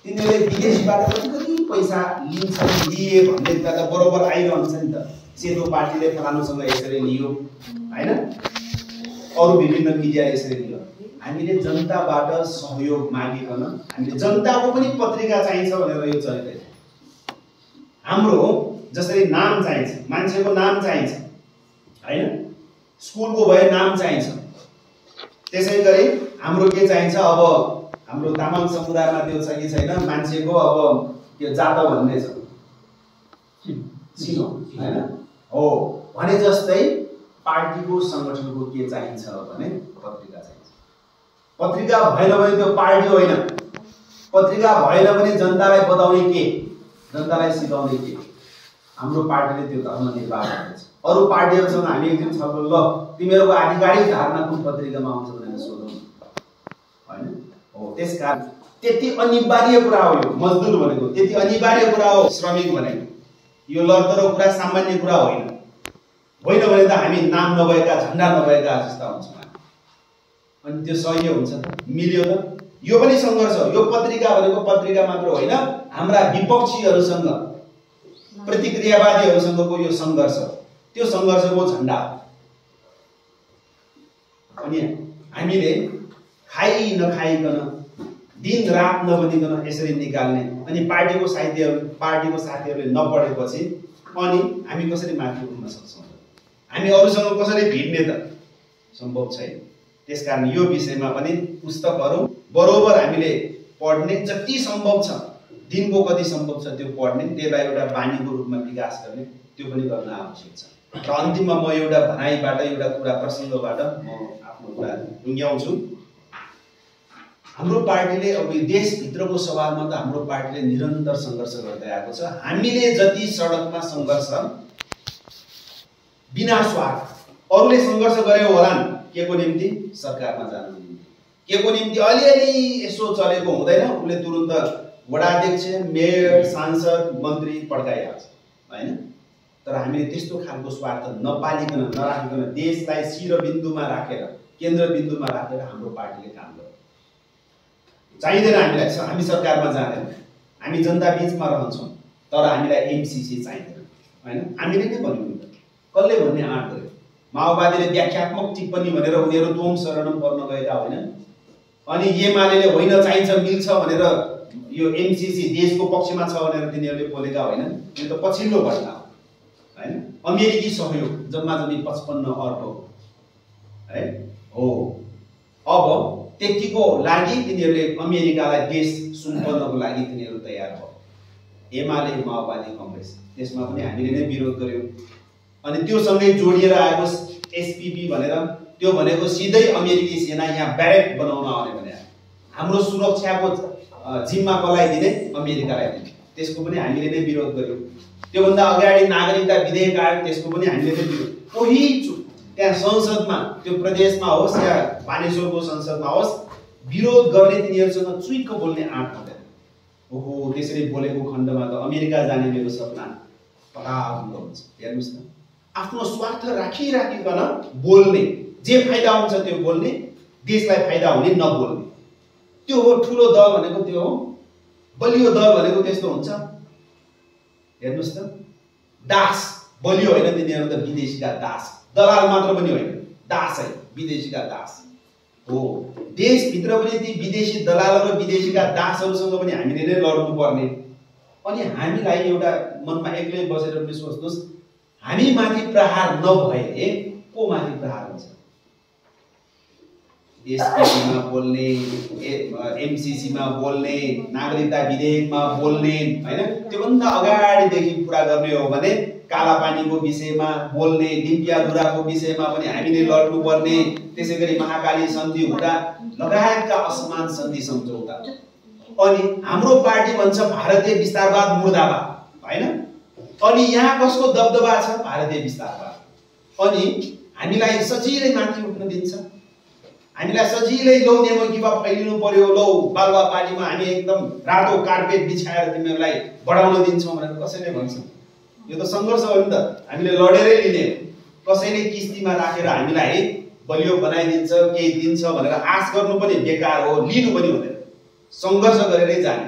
S1: तिनीहरूले विदेशबाट कति पैसा लिन्छन्, लिए भन्ने कुरा त बरोबर आइरहन्छ नि त। सेतो पार्टीले फलानुसँग यसरी लियो, हैन, अरू विभिन्न मिडिया यसरी लियो। हामीले जनताबाट सहयोग मागिकन हामीले जनताको पनि पत्रिका चाहिन्छ भनेर यो चलिरहेछ। हाम्रो जसरी नाम चाहिन्छ, मान्छेको नाम चाहिन्छ, हैन, स्कुलको भए नाम चाहिन्छ, त्यसै गरी हाम्रो के चाहिन्छ, अब हाम्रो तामाङ समुदायमा त्यो छ कि छैन, मान्छेको अब त्यो जात भन्ने छ, सिनो, हैन, हो भने जस्तै पार्टीको सङ्गठनको के चाहिन्छ भने पत्रिका चाहिन्छ। पत्रिका भएन भने त्यो पार्टी होइन, पत्रिका भएन भने जनतालाई बताउने के, जनतालाई सिकाउने के। हाम्रो पार्टीले त्यो धर्म निर्वाह गर्छ। अरू पार्टीहरूसँग हामी एकदिन छलफल, ल तिमीहरूको आधिकारिक धारणा कुन पत्रिकामा आउँछ भनेर सोधौँ, हैन। हो, त्यसकारण त्यति अनिवार्य कुरा हो यो मजदुर भनेको, त्यति अनिवार्य कुरा हो श्रमिक भनेको। यो लड्दरो कुरा सामान्य कुरा होइन। होइन भने त हामी नाम नभएका, झन्डा नभएका जस्ता हुन्छौँ। अनि त्यो सही हुन्छ त, मिल्यो त। यो पनि सङ्घर्ष हो। यो पत्रिका भनेको पत्रिका मात्र होइन, हाम्रा विपक्षीहरूसँग, प्रतिक्रियावादीहरूसँगको यो सङ्घर्ष, त्यो सङ्घर्षको झन्डा। अनि हामीले खाइ नखाइकन दिन रात नबनिकन यसरी निकाल्ने अनि पार्टीको साथीहरूले नपढेपछि अनि हामी कसरी माथि उठ्न सक्छौँ? हामी अरूसँग कसरी भिड्ने त? सम्भव छैन। त्यसकारण यो विषयमा पनि पुस्तकहरू बरोबर हामीले पढ्ने, जति सम्भव छ दिनको कति सम्भव छ त्यो पढ्ने, त्यसलाई एउटा बानीको रूपमा विकास गर्ने, त्यो पनि गर्न आवश्यक छ। र अन्तिममा म एउटा भनाइबाट, एउटा कुरा प्रसङ्गबाट म आफ्नो कुरा टुङ्ग्याउँछु। हाम्रो पार्टीले अब देशभित्रको सवालमा त हाम्रो पार्टीले निरन्तर सङ्घर्ष गर्दै आएको छ। हामीले जति सडकमा सङ्घर्ष बिना स्वार्थ, अरूले सङ्घर्ष गर्यो होलान् के को निम्ति? सरकारमा जानु निम्ति, के को निम्ति? अलिअलि यसो चलेको हुँदैन, उसले तुरुन्त वडाध्यक्ष, मेयर, सांसद, मन्त्री पड्काइहाल्छ, होइन? तर हामीले त्यस्तो खालको स्वार्थ नपालिकन, नराखिकन देशलाई शिरबिन्दुमा राखेर, केन्द्रबिन्दुमा राखेर हाम्रो पार्टीले काम गर्छ। चाहिँदैन हामीलाई, हामी सरकारमा जाँदैन, हामी जनता बिचमा रहन्छौँ, तर हामीलाई एमसिसी चाहिँदैन, होइन? हामीले नै भन्यौँ नि त, कसले भन्ने आँट गर्यो? माओवादीले व्याख्यात्मक टिप्पणी भनेर उनीहरू तोम शरणम पर्न गएका होइनन्। अनि एमाले होइन चाहिन्छ मिल्छ भनेर यो एमसिसी देशको पक्षमा छ भनेर तिनीहरूले बोलेका होइनन्। यो त पछिल्लो घटना हो, होइन? अमेरिकी सहयोग जम्मा जम्मी 55 अर्ब है हो। अब त्यतिको लागि तिनीहरूले अमेरिकालाई देश सुम्पनको लागि तिनीहरू तयार भयो। एमाले, माओवादी, कङ्ग्रेस, त्यसमा पनि हामीले नै विरोध गर्यौँ। अनि त्यो सँगै जोडिएर आएको एसपीपी भनेर, त्यो भनेको सिधै अमेरिकी सेना यहाँ ब्यारेक बनाउन आउने भने हाम्रो सुरक्षाको जिम्मा कसलाई दिने? अमेरिकालाई दिने। त्यसको पनि हामीले नै विरोध गर्यौँ। त्योभन्दा अगाडि नागरिकता विधेयक आयो, त्यसको पनि हामीले नै विरोध। कोही त्यहाँ संसदमा, त्यो प्रदेशमा होस् या बानेश्वरको संसदमा होस्, विरोध गर्ने तिनीहरूसँग चुइक्क बोल्ने आँट हुँदैन। ओहो, त्यसरी बोलेको खण्डमा त अमेरिका जाने मेरो सपना पटापट हुन्छ। हेर्नुहोस् न, आफ्नो स्वार्थ राखिराखिकन बोल्ने, जे फाइदा हुन्छ त्यो बोल्ने, देशलाई फाइदा हुने नबोल्ने, त्यो हो ठुलो दल भनेको। त्यो हो बलियो दल भनेको। त्यस्तो हुन्छ। हेर्नुहोस् त, दास बलियो होइन, तिनीहरू त विदेशीका दास, दलाल मात्र पनि होइन, दास है, विदेशीका दास हो। देशभित्र पनि ती विदेशी दलाल र विदेशीका दासहरूसँग पनि हामीले नै लड्नु पर्ने। अनि हामीलाई एउटा मनमा एक्लै बसेर पनि सोच्नुहोस्, हामी माथि प्रहार नभए को माथि प्रहार हुन्छ? एसपीसीमा बोल्ने, एमसीसीमा बोल्ने, नागरिकता विधेयकमा बोल्ने, होइन? त्योभन्दा अगाडिदेखि कुरा गर्ने हो भने कालापानीको विषयमा बोल्ने, डिम्पियाधुराको विषयमा पनि हामीले लड्नुपर्ने, त्यसै गरी महाकाली सन्धि हुँदा लगायतका असमान सन्धि सम्झौता। अनि हाम्रो पार्टी भन्छ भारतीय विस्तारवाद मुर्दाबाद, होइन? अनि यहाँ कसको दबदबा छ? भारतीय विस्तारवाद। अनि हामीलाई सजिलै माथि उठ्न दिन्छ, हामीलाई सजिलै लौ नेमकिबा फैलिनु पर्यो, लौ बालुवा पानीमा हामी एकदम रातो कार्पेट बिछाएर तिमीहरूलाई बढाउन दिन्छौँ भनेर कसैले भन्छ? यो त सङ्घर्ष हो नि त, हामीले लडेरै लिने। कसैले किस्तीमा राखेर हामीलाई बलियो बनाइदिन्छ, केही दिन्छ भनेर आश गर्नु पनि बेकार हो, लिनु पनि हुँदैन, सङ्घर्ष गरेरै जाने।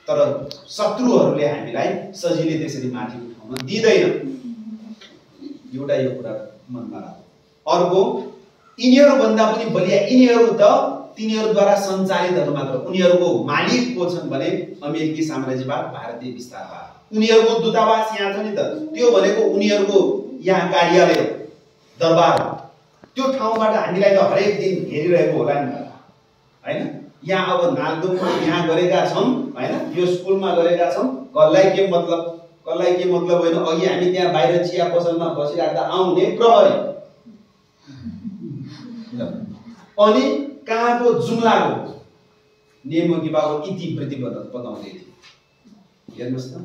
S1: तर शत्रुहरूले हामीलाई सजिलै त्यसरी माथि उठाउन दिँदैन। एउटा यो कुरा मनमा राख्नु। अर्को, यिनीहरूभन्दा पनि बलिया यिनीहरू त तिनीहरूद्वारा सञ्चालितहरू मात्र, उनीहरूको मालिक को छन् भने अमेरिकी साम्राज्यवाद, भारतीय विस्तारवाद। उनीहरूको दूतावास यहाँ छ नि त, त्यो भनेको उनीहरूको यहाँ कार्यालय, दरबार। त्यो ठाउँबाट हामीलाई त हरेक दिन हेरिरहेको होला नि त, होइन? यहाँ अब नालदुममा यहाँ गरेका छौँ, होइन? यो स्कुलमा गरेका छौँ, कसलाई के मतलब? कसलाई के मतलब होइन? अघि हामी त्यहाँ बाहिर चिया पसलमा बसिराख्दा आउने प्रहरी, अनि कहाँको जुम्लाको नेमकिबाको इतिवृत्ति बताउँदै थियो। हेर्नुहोस् त,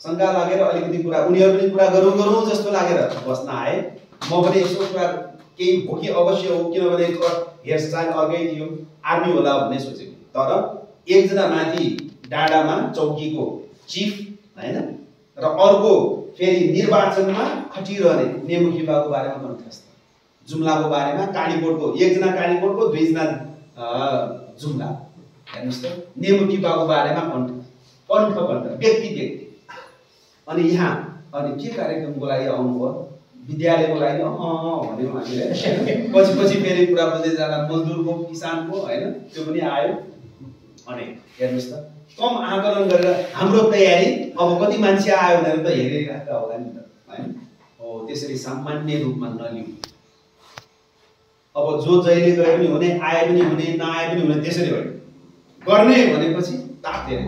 S1: शङ्का लागेर अलिकति कुरा उनीहरू पनि कुरा गरौँ जस्तो लागेर बस्न आए। म पनि यसो कुरा केही भोकी अवश्य हो, किनभने हेयरस्टाइल अर्कै थियो, आर्मी होला भन्ने सोचेको। तर एकजना माथि डाँडामा चौकीको चिफ, होइन? र अर्को फेरि निर्वाचनमा खटिरहने नेमुखिबाको बारेमा कन्ठस्थ, जुम्लाको बारेमा, कालीकोटको एकजना कालीकोटको, दुईजना जुम्ला। हेर्नुहोस् त, नेमुखिबाको बारेमा कण्ठ व्यक्ति। अनि यहाँ अनि के कार्यक्रमको लागि आउनुभयो? विद्यालयको लागि भन्यो हामीले पछि फेरि कुरा बुझ्दै जाँदा मजदुरको किसानको हैन त्यो पनि आयो। अनि हेर्नुस् त कम आकलन गरेर हाम्रो तयारी अब कति मान्छे आयो भनेर त हेरिरहेका होला नि त हैन। हो त्यसरी सामान्य रूपमा नलिऊ। अब जो जहिले गए पनि हुने, आए पनि हुने, नआए पनि हुने त्यसरी होइन। गर्ने भनेपछि तातेर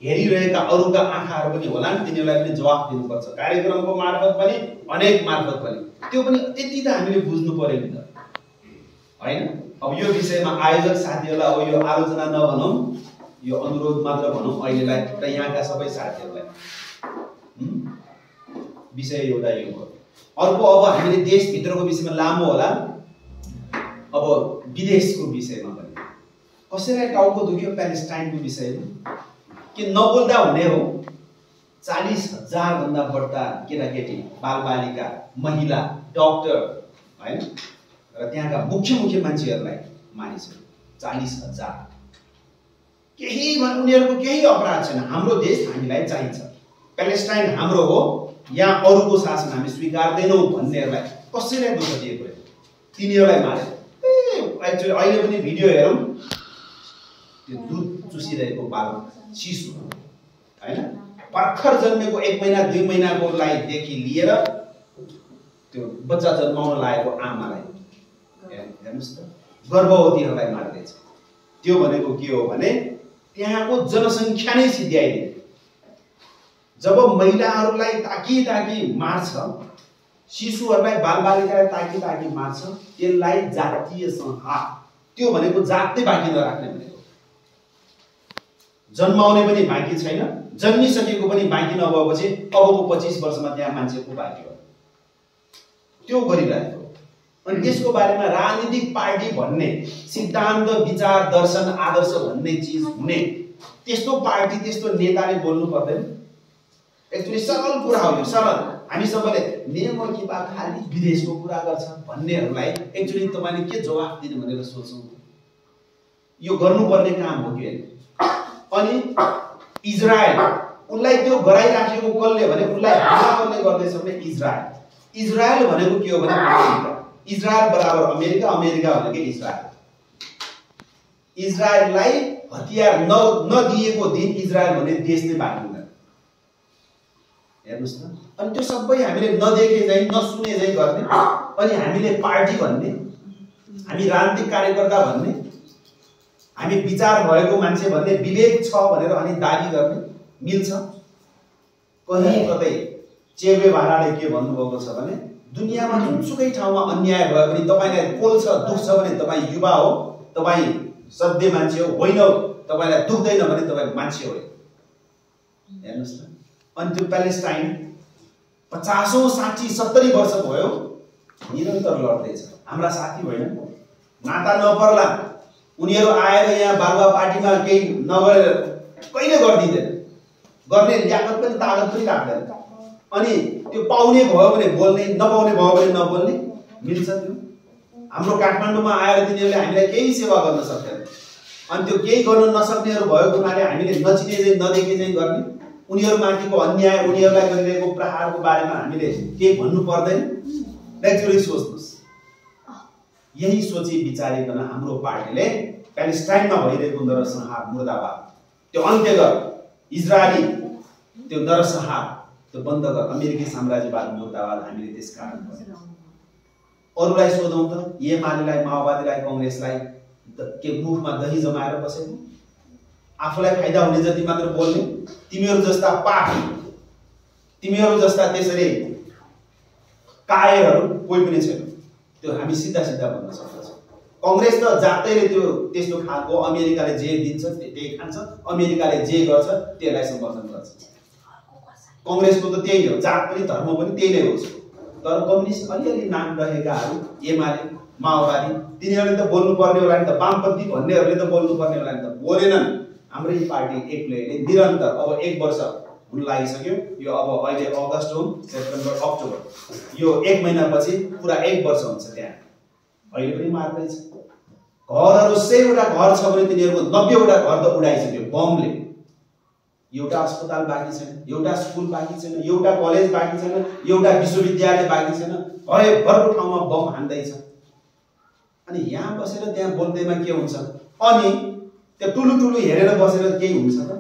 S1: हेरिरहेका अरूका आँखाहरू पनि होलान्, तिनीहरूलाई पनि जवाफ दिनुपर्छ। कार्यक्रमको मार्फत पनि अनेक मार्फत पनि त्यो पनि त्यति त हामीले बुझ्नु पर्यो नि त हैन। अब यो विषयमा आयोजक साथीहरूलाई अब यो आलोचना नभनौँ, यो अनुरोध मात्र भनौँ अहिलेलाई र यहाँका सबै साथीहरूलाई। विषय एउटा यो हो। अर्को अब हामीले देशभित्रको विषयमा लामो होला, अब विदेशको विषयमा पनि कसैलाई टाउको दुख्यो प्यालेस्टाइनको विषयमा के नबोल्दा हुने हो। 40,000 भन्दा बढ्ता केटाकेटी, बालबालिका, महिला, डाक्टर हैन र त्यहाँका मुख्य मान्छेहरूलाई मानिसहरू 40,000। केही उनीहरूको केही अपराध छैन। हाम्रो देश हामीलाई चाहिन्छ, प्यालेस्टाइन हाम्रो हो, यहाँ अरूको शासन हामी स्वीकार्दैनौँ भन्नेहरूलाई कसैलाई दुःख दिएको होइन। तिनीहरूलाई मारे। एक्चुअली अहिले पनि भिडियो हेरौँ, त्यो दुध चुसिरहेको बालक शिशु हैन, भर्खर जन्मेको 1 महिना 2 महिनाकोलाई देखि लिएर त्यो बच्चा जन्माउन लागेको आमालाई हेर्नुस् त, गर्भवतीहरूलाई मार्दैछ। त्यो भनेको के हो भने त्यहाँको जनसङ्ख्या नै सिद्ध्याइदिए। जब महिलाहरूलाई ताकी मार्छ, शिशुहरूलाई, बालबालिकालाई ताकी मार्छ, त्यसलाई जातीय संहार। त्यो भनेको जातै बाँकी नराख्ने भनेको। जन्माउने पनि बाँकी छैन, जन्मिसकेको पनि बाँकी नभएपछि अबको 25 वर्षमा त्यहाँ मान्छे को बाँकी हो, त्यो गरिरहेको। अनि त्यसको बारेमा राजनीतिक पार्टी भन्ने, सिद्धान्त, विचार, दर्शन, आदर्श भन्ने चिज हुने त्यस्तो पार्टी, त्यस्तो नेताले बोल्नु पर्दैन। एक्चुअली सरल कुरा हो यो, सरल। हामी सबैले नेम कि बा खाली विदेशको कुरा गर्छ भन्नेहरूलाई एक्चुअली तपाईले के जवाफ दिनु भनेर सोचौँ। यो गर्नुपर्ने काम हो कि। अनि इजरायल, उनलाई त्यो गराइराखेको कसले भने उनलाई हमला गर्ने गर्दैछ भने इजरायल भनेको के हो भने अमेरिका। इजरायल बराबर अमेरिका, अमेरिका भनेको इजरायल। इजरायललाई हतियार नदिएको दिन इजरायल भन्ने देश नै बाँकी हुँदैन। हेर्नुस् न। अनि त्यो सबै हामीले नदेखे चाहिँ, नसुने चाहिँ गर्ने, अनि हामीले पार्टी भन्ने, हामी राजनीतिक कार्यकर्ता भन्ने, हामी विचार भएको मान्छे भन्ने, विवेक छ भनेर अनि दाबी गर्ने मिल्छ? कहीँ कतै चेवे भाराले के भन्नुभएको छ भने दुनियाँमा जुनसुकै ठाउँमा अन्याय भए पनि तपाईलाई पोल्छ, दुख्छ भने तपाईँ युवा हो, तपाईँ सभ्य मान्छे हो, होइन तपाईलाई दुख्दैन भने तपाईँ मान्छे हो। हेर्नुस् न। अनि त्यो प्यालेस्टाइन 50औं 60 70 वर्ष भयो निरन्तर लड्दैछ। हाम्रा साथी होइन, नाता नपर्ला, उनीहरू आएर यहाँ बालुवा पार्टीमा केही नगरेर कहिले गर्दिँदैन, गर्ने ल्याकत पनि तागत पनि राख्दैन। अनि त्यो पाउने भयो भने बोल्ने, नपाउने भयो भने नबोल्ने मिल्छ? त्यो हाम्रो काठमाडौँमा आएर तिनीहरूले हामीलाई केही सेवा गर्न सक्दैन। अनि त्यो केही गर्न नसक्नेहरू भएको हुनाले हामीले नचिने चाहिँ, नदेखे चाहिँ गर्ने, उनीहरूमाथिको अन्याय, उनीहरूलाई गरिरहेको प्रहारको बारेमा हामीले केही भन्नु पर्दैन। एक्चुअली सोच्नुहोस्, यही सोची विचारिकन हाम्रो पार्टीले प्यालेस्टाइनमा भइरहेको नरसंहार, मुर्दाबाद, त्यो अन्त्य गर, इजरायली त्यो नरसंहार त्यो बन्द गर, अमेरिकी साम्राज्यवाद मुर्दाबाद। हामीले त्यस कारण अरूलाई सोधौँ त, एमालेलाई, माओवादीलाई, कांग्रेसलाई के मुखमा दही जमाएर बसेको, आफूलाई फाइदा हुने जति मात्र बोल्ने, तिमीहरू जस्ता पापी, तिमीहरू जस्ता त्यसरी कायरहरू कोही पनि छैन। त्यो हामी सिधा भन्न सक्छौँ। कांग्रेस त जातैले त्यो त्यस्तो खालको, अमेरिकाले जे दिन्छ त्यही खान्छ, अमेरिकाले जे गर्छ त्यसलाई समर्थन गर्छ। कांग्रेसको त त्यही हो, जात पनि धर्म पनि त्यही नै हो। तर कम्युनिस्ट अलिअलि नाम रहेकाहरू, एमाले, माओवादी, तिनीहरूले त बोल्नु पर्ने होला नि त, वामपन्थी भन्नेहरूले त बोल्नु पर्ने होला नि त, बोलेनन्। हाम्रो यो पार्टी एक्लैले निरन्तर अब 1 वर्ष हुन लागिसक्यो। यो अब अहिले अगस्त हो, सेप्टेम्बर, अक्टोबर, यो 1 महिनापछि पुरा 1 वर्ष हुन्छ। त्यहाँ अहिले पनि मार्दैछ। घरहरू 100 वटा घर छ भने तिनीहरूको 90 वटा घर त उडाइसक्यो बमले। एउटा अस्पताल बाँकी छैन, एउटा स्कुल बाँकी छैन, एउटा कलेज बाँकी छैन, एउटा विश्वविद्यालय बाँकी छैन। भरभरको ठाउँमा बम हान्दैछ। अनि यहाँ बसेर त्यहाँ बोल्दैमा के हुन्छ? अनि त्यो टुलु हेरेर बसेर केही हुन्छ त?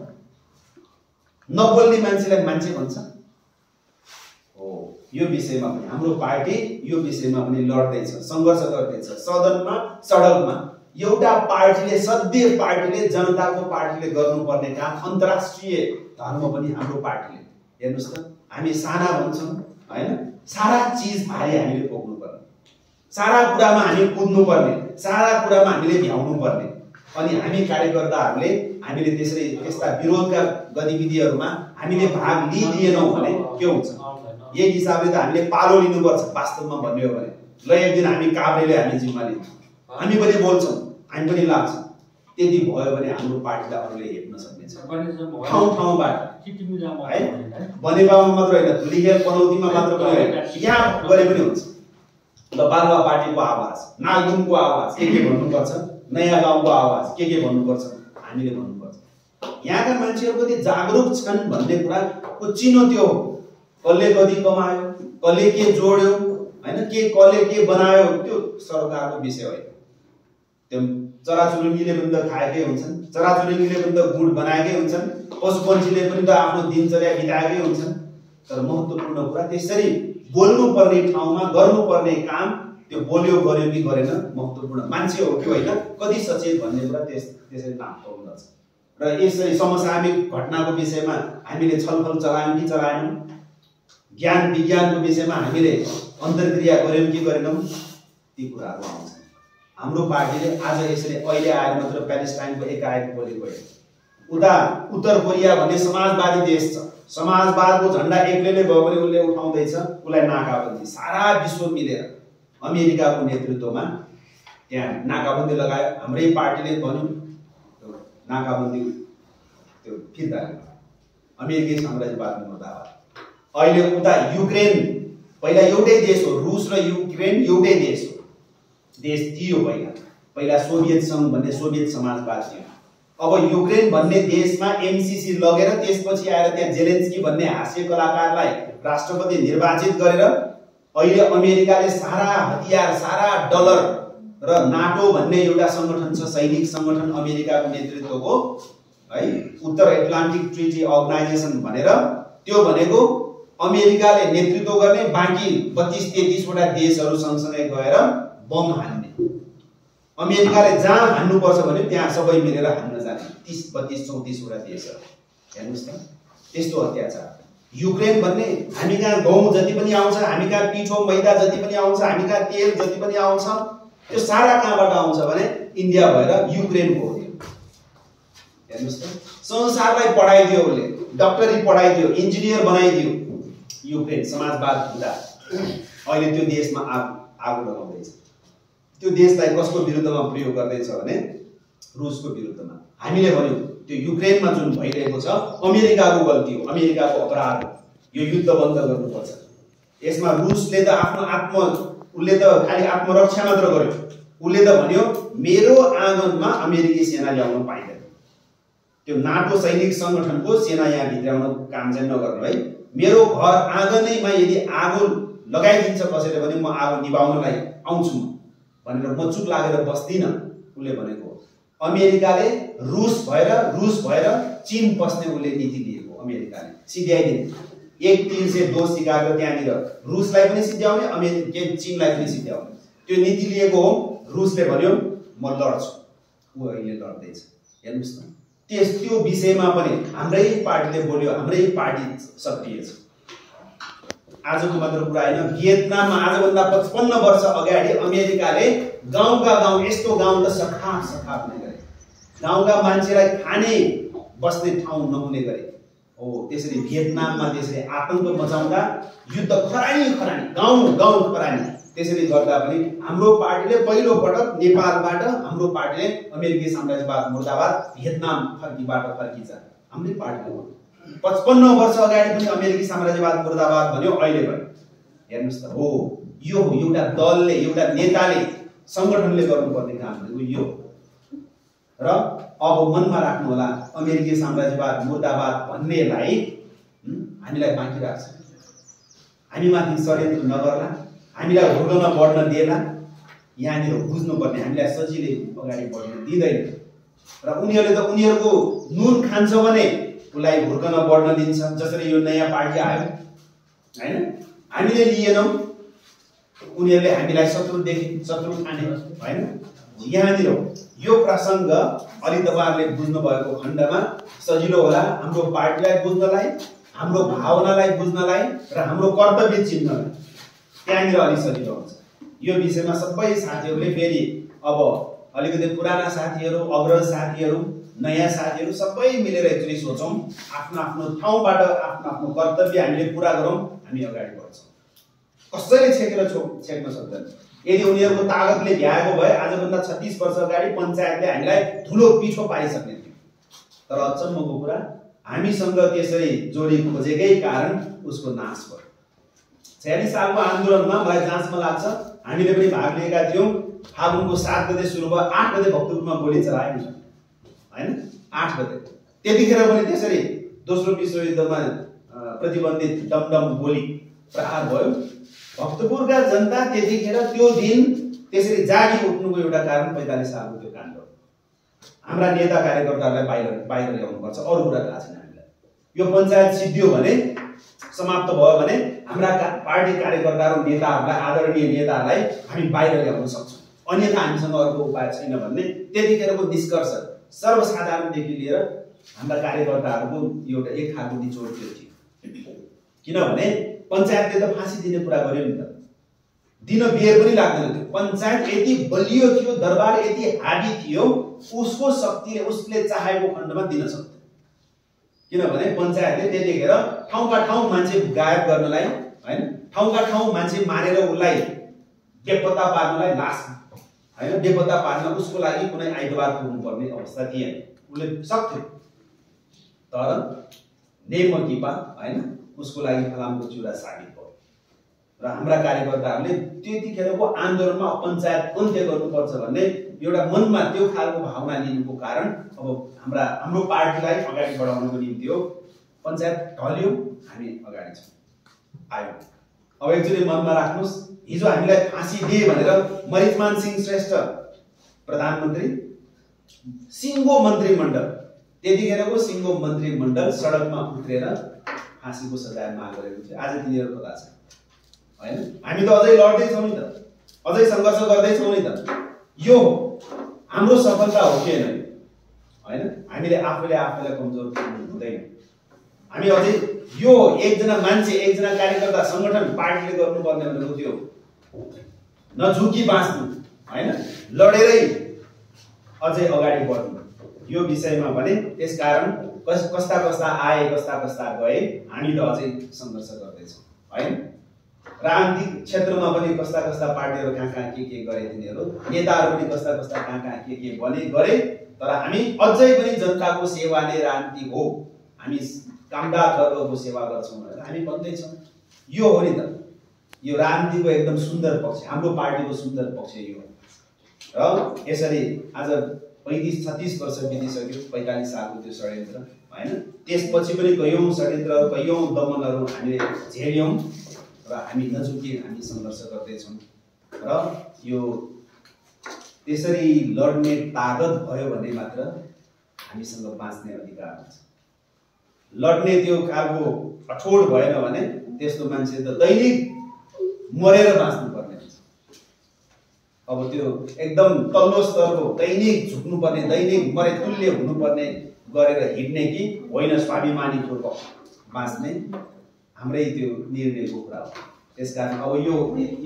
S1: नबोल्ने मान्छेलाई मान्छे भन्छ? हो, यो विषयमा पनि हाम्रो पार्टी यो विषयमा पनि लड्दैछ, सङ्घर्ष गर्दैछ सदनमा, सडकमा। एउटा पार्टीले, सधैँ पार्टीले, जनताको पार्टीले गर्नुपर्ने काम अन्तर्राष्ट्रिय धर्म पनि हाम्रो पार्टीले। हेर्नुस् त, हामी साना भन्छौँ हैन, सारा चिज भारी हामीले पोख्नु पर्ने, सारा कुरामा हामी कुद्नु पर्ने, सारा कुरामा हामीले भ्याउनु पर्ने। अनि हामी कार्यकर्ताहरूले हामीले त्यसरी त्यस्ता विरोधका गतिविधिहरूमा हामीले भाग लिदिएनौँ भने के हुन्छ? एक हिसाबले त हामीले पालो लिनुपर्छ वास्तवमा भन्ने हो भने। ल एक दिन हामी काभ्रेले हामी जिम्मा लिन्छौँ, हामी पनि बोल्छौँ, हामी पनि लाग्छौँ। त्यति भयो भने हाम्रो पार्टीलाई अरूले हेप्न सक्नेछ। ठाउँबाट है, बनेपामा मात्र होइन, धुलीखेल पनौतीमा मात्र पनि होइन, यहाँ गरे पनि हुन्छ। ल बालुवा पार्टीको आवाज, नागदुमको आवाज, के भन्नुपर्छ, नयाँ गाउँको आवाज, के भन्नुपर्छ, हामीले भन्नुपर्छ। यहाँका मान्छेहरू कति जागरुक छन् भन्ने कुराको चिनो त्यो हो। कसले कति कमायो, कसले के जोड्यो हैन, कसले के बनायो, त्यो सरकारको विषय होइन। त्यो चराचुरुङ्गीले पनि त खाएकै हुन्छन्, चराचुरुङ्गीले पनि त गुड बनाएकै हुन्छन्, पशुपन्छीले पनि त आफ्नो दिनचर्या बिताएकै हुन्छन्। तर महत्त्वपूर्ण कुरा त्यसरी बोल्नुपर्ने ठाउँमा गर्नुपर्ने काम त्यो बोल्यो गर्यो कि गरेन महत्त्वपूर्ण मान्छे हो कि होइन, कति सचेत भन्ने कुरा त्यसरी नाप्नु हुँदछ। र यसरी समसामयिक घटनाको विषयमा हामीले छलफल चलायौँ कि चलाएनौँ, ज्ञान विज्ञानको विषयमा हामीले अन्तर्क्रिया गर्यौँ कि गरेनौँ, ती कुराहरू आउँछ। हाम्रो पार्टीले आज यसरी अहिले आएर मात्र प्यालेस्टाइनको एकाएक बोलेको होइन। उता उत्तर कोरिया भन्ने समाजवादी देश छ, समाजवादको झन्डा एक्लैले भयो भने उसले उठाउँदैछ, उसलाई नाकाबन्दी सारा विश्व मिलेर अमेरिकाको नेतृत्वमा त्यहाँ नाकाबन्दी लगायो। हाम्रै पार्टीले भन्यो नाकाबन्दी त्यो फिर्ता लियो, अमेरिकी साम्राज्यवाद मुर्दाबाद। अहिले उता युक्रेन, पहिला एउटै देश हो, रुस र युक्रेन एउटै देश हो, देश थियो पहिला सोभियत सङ्घ भन्ने सोभियत समाजवाद थियो। अब युक्रेन भन्ने देशमा एमसिसी लगेर त्यसपछि आएर त्यहाँ जेलेन्स्की भन्ने हास्य कलाकारलाई राष्ट्रपति निर्वाचित गरेर अहिले अमेरिकाले सारा हतियार, सारा डलर र नाटो भन्ने एउटा सङ्गठन छ, सैनिक सङ्गठन अमेरिकाको नेतृत्वको है, उत्तर एटलान्टिक ट्रिटी अर्गनाइजेसन भनेर, त्यो भनेको अमेरिकाले नेतृत्व गर्ने बाँकी 32-33 वटा देशहरू सँगसँगै गएर बम हान्ने। अमेरिकाले जहाँ हान्नुपर्छ भने त्यहाँ सबै मिलेर हान्न जाने 30, 32, 34 वटा देशहरू। हेर्नुहोस् त, त्यस्तो अत्याचार। युक्रेन भन्ने हामी कहाँ गहुँ जति पनि आउँछ, हामी कहाँ पिठो मैदा जति पनि आउँछ, हामी कहाँ तेल जति पनि आउँछ, त्यो सारा कहाँबाट आउँछ भने इन्डिया भएर युक्रेनको हो। हेर्नुहोस् त, संसारलाई पढाइदियो उसले, डक्टरी पढाइदियो, इन्जिनियर बनाइदियो। युक्रेन समाजवाद हुँदा अहिले त्यो देशमा आगो लगाउँदैछ। त्यो देशलाई कसको विरुद्धमा प्रयोग गर्दैछ भने रुसको विरुद्धमा। हामीले भन्यौँ त्यो युक्रेनमा जुन भइरहेको छ अमेरिकाको गल्ती हो, अमेरिकाको अपराध हो, यो युद्ध बन्द गर्नुपर्छ। यसमा रुसले त उसले त खालि आत्मरक्षा मात्र गर्यो। उसले त भन्यो मेरो आँगनमा अमेरिकी सेना ल्याउन पाइँदैन, त्यो नाटो सैनिक सङ्गठनको सेना यहाँ भित्राउन काम चाहिँ नगर्नु है, मेरो घर आँगनैमा यदि आगो लगाइदिन्छ कसैले भने म आगो निभाउनलाई आउँछु भनेर म चुप लागेर बस्दिनँ, उसले भनेको। अमेरिकाले रुस भएर चीन पस्ने उसले नीति लिएको, अमेरिकाले सिध्याइदिने, एक तीर से दो सिकाएर त्यहाँनिर रुसलाई पनि सिध्याउने, चीनलाई पनि सिध्याउने त्यो नीति लिएको हो। रुसले भन्यो म लड्छु, ऊ अहिले लड्दैछ। हेर्नुहोस् न, त्यो विषयमा पनि हाम्रै पार्टीले बोल्यो, हाम्रै पार्टी सक्रिय छ। आजको मात्र कुरा होइन, भियतनाममा आजभन्दा 55 वर्ष अगाडि अमेरिकाले गाउँका गाउँ, यस्तो गाउँ त सखाप नै गरे, गाउँका मान्छेलाई खाने बस्ने ठाउँ नहुने गरे हो। त्यसरी भियतनाममा त्यसरी आतंक मचाउँदा युद्ध खरानी गाउँ खरानी, त्यसरी गर्दा पनि हाम्रो पार्टीले पहिलो पटक नेपालबाट हाम्रो पार्टीले अमेरिकी साम्राज्यवाद मुर्दाबाद, भियतनाम फर्किन्छ। हाम्रै पार्टीले 55 वर्ष अगाडि पनि अमेरिकी साम्राज्यवाद मुर्दाबाद भन्यो, अहिले पनि। हेर्नुहोस् त, हो यो एउटा दलले, एउटा नेताले, सङ्गठनले गर्नुपर्ने काम भनेको यो। र अब मनमा राख्नु होला अमेरिकी साम्राज्यवाद मुर्दाबाद भन्नेलाई हामीलाई बाँकी राख्छ। हामीमाथि षड्यन्त्र नगर्ला, हामीलाई हुर्कन बढ्न दिएला, यहाँनिर बुझ्नुपर्ने हामीलाई सजिलै अगाडि बढ्न दिँदैन। र उनीहरूले त उनीहरूको नुन खान्छ भने उसलाई हुर्कन बढ्न दिन्छ। जसरी यो नयाँ पार्टी आयो हैन, हामीले लिएनौँ, उनीहरूले हामीलाई शत्रु देखे, शत्रु ठाने हैन। यहाँनिर यो प्रसङ्ग अलि तपाईँहरूले बुझ्नु भएको खण्डमा सजिलो होला हाम्रो पार्टीलाई बुझ्नलाई, हाम्रो भावनालाई बुझ्नलाई र हाम्रो कर्तव्य चिन्हलाई। त्यहाँनिर अलि सजिलो हुन्छ। यो विषयमा सबै साथीहरूले फेरि अब अलिकति पुराना साथीहरू, अग्रज साथीहरू, नयाँ साथीहरू सबै मिलेर एकचोटि सोचौँ, आफ्नो आफ्नो ठाउँबाट आफ्नो आफ्नो कर्तव्य हामीले पुरा गरौँ, हामी अगाडि बढ्छौँ। कसैले छेकेर छेक्न सक्दैन। यदि उनीहरूको तागतले भ्याएको भए आजभन्दा 36 वर्ष अगाडि पञ्चायतले हामीलाई ठुलो पिछो पारिसक्ने थियो। तर अचम्मको कुरा हामीसँग त्यसरी जोडी खोजेकै कारण उसको नाश भयो। 46 सालको आन्दोलनमा मलाई जाँचमा लाग्छ हामीले पनि भाग लिएका थियौँ। फागुनको 7 गते सुरु भयो, 8 गते भक्तपुरमा गोली चलायो नि हैन, 8 गते। त्यतिखेर पनि त्यसरी दोस्रो विश्वयुद्धमा प्रतिबन्धित डमडम गोली प्रहार भयो। भक्तपुरका जनता त्यतिखेर त्यो दिन त्यसरी जागी उठ्नुको एउटा कारण 45 सालको त्यो काण्ड हो। हाम्रा नेता कार्यकर्ताहरूलाई बाहिर ल्याउनुपर्छ, अरू कुरा थाहा छैन हामीलाई। यो पञ्चायत सिद्धियो भने, समाप्त भयो भने हाम्रा पार्टी कार्यकर्ताहरू, नेताहरूलाई, आदरणीय नेताहरूलाई हामी बाहिर ल्याउन सक्छौँ। अन्यथा हामीसँग अर्को उपाय छैन भन्ने त्यतिखेरको निष्कर्ष सर्वसाधारणदेखि लिएर हाम्रा कार्यकर्ताहरूको एउटा एक खालको निचोड थियो। किनभने पञ्चायतले त फाँसी दिने कुरा गर्यो नि त, दिन बेर पनि लाग्दैन थियो। पञ्चायत यति बलियो थियो, दरबार यति हाबी थियो, उसको शक्तिले उसले चाहेको खण्डमा दिन सक्थ्यो। किनभने पञ्चायतले त्यतिखेर ठाउँका ठाउँ मान्छे गायब गर्नलाई हैन, ठाउँका ठाउँ मान्छे मारेर उसलाई बेपत्ता पार्नलाई, लास हैन बेपत्ता पार्न उसको लागि कुनै आइतबार पुग्नुपर्ने अवस्था थिएन। उसले सक्थ्यो, तर नेमकिपा हैन उसको लागि फलामको चुरा साबित भयो। र हाम्रा कार्यकर्ताहरूले त्यतिखेरको आन्दोलनमा पञ्चायत अन्त्य गर्नुपर्छ भन्ने एउटा मनमा त्यो खालको भावना लिनुको कारण अब हाम्रो पार्टीलाई अगाडि बढाउनको निम्ति हो। पञ्चायत ढल्यो, हामी अगाडि छौँ, आयो। अब एकचोटि मनमा राख्नुहोस्, हिजो हामीलाई फाँसी दिए भनेर मरिचमान सिंह श्रेष्ठ प्रधानमन्त्री, सिङ्गो मन्त्रीमण्डल, त्यतिखेरको सिङ्गो मन्त्रीमण्डल सडकमा उत्रेर फाँसीको सजाय माग गरेको थियो। आज तिनीहरू कता छ हैन? हामी त अझै लड्दैछौँ नि त, अझै सङ्घर्ष गर्दैछौँ नि त। यो हाम्रो सफलता हो कि होइन? हामीले आफैले आफैलाई कमजोर हुँदैन। हामी अझै यो एकजना मान्छे, एकजना कार्यकर्ता, सङ्गठन, पार्टीले गर्नुपर्ने भनेको थियो नझुकी बाँच्नु हैन, लडेरै अझै अगाडि बढ्नु। यो विषयमा भने त्यसकारण कस्ता कस्ता आए, कस्ता कस्ता गए, हामी त अझै सङ्घर्ष गर्दैछौँ हैन। राजनीतिक क्षेत्रमा पनि कस्ता कस्ता पार्टीहरू कहाँ कहाँ के गरे, तिनीहरू नेताहरू पनि कस्ता कस्ता कहाँ कहाँ के भने गरे। तर हामी अझै पनि जनताको सेवा नै राजनीति हो, हामी कामदार वर्गको सेवा गर्छौँ भनेर हामी भन्दैछौँ। यो हो नि त, यो राजनीतिको एकदम सुन्दर पक्ष, हाम्रो पार्टीको सुन्दर पक्ष यो हो। र यसरी आज 35-36 वर्ष बितिसक्यो, 45 सालको त्यो षड्यन्त्र हैन। त्यसपछि पनि कयौँ षड्यन्त्र, कयौँ दमनहरू हामीले झेल्यौँ र हामी नझुकी हामी सङ्घर्ष गर्दैछौँ। र यो त्यसरी लड्ने तागत भयो भने मात्र हामीसँग बाँच्ने अधिकार हुन्छ। लड्ने त्यो खालको अठोट भएन भने त्यस्तो मान्छे त दैनिक मरेर बाँच्नुपर्ने हुन्छ। अब त्यो एकदम तल्लो स्तरको दैनिक झुक्नुपर्ने, दैनिक मरेतुल्य हुनुपर्ने गरेर हिँड्ने कि होइन स्वाभिमानीपूर्वक बाँच्ने, हाम्रै त्यो निर्णयको कुरा हो। त्यसकारण अब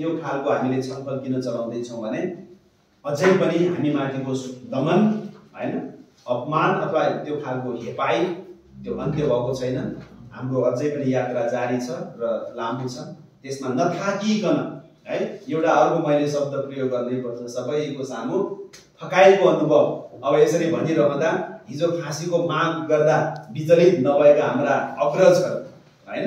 S1: यो खालको हामीले छलफल किन चलाउँदैछौँ भने अझै पनि हामी माथिको दमन हैन, अपमान अथवा त्यो खालको हेपाई त्यो अन्त्य भएको छैन। हाम्रो अझै पनि यात्रा जारी छ र लामो छ। त्यसमा नथाकिकन है, एउटा अर्को मैले शब्द प्रयोग गर्नै पर्छ, सबैको सामु फकाइको अनुभव। अब यसरी भनिरहँदा हिजो फाँसीको माग गर्दा विचलित नभएका हाम्रा अग्रजहरू हैन,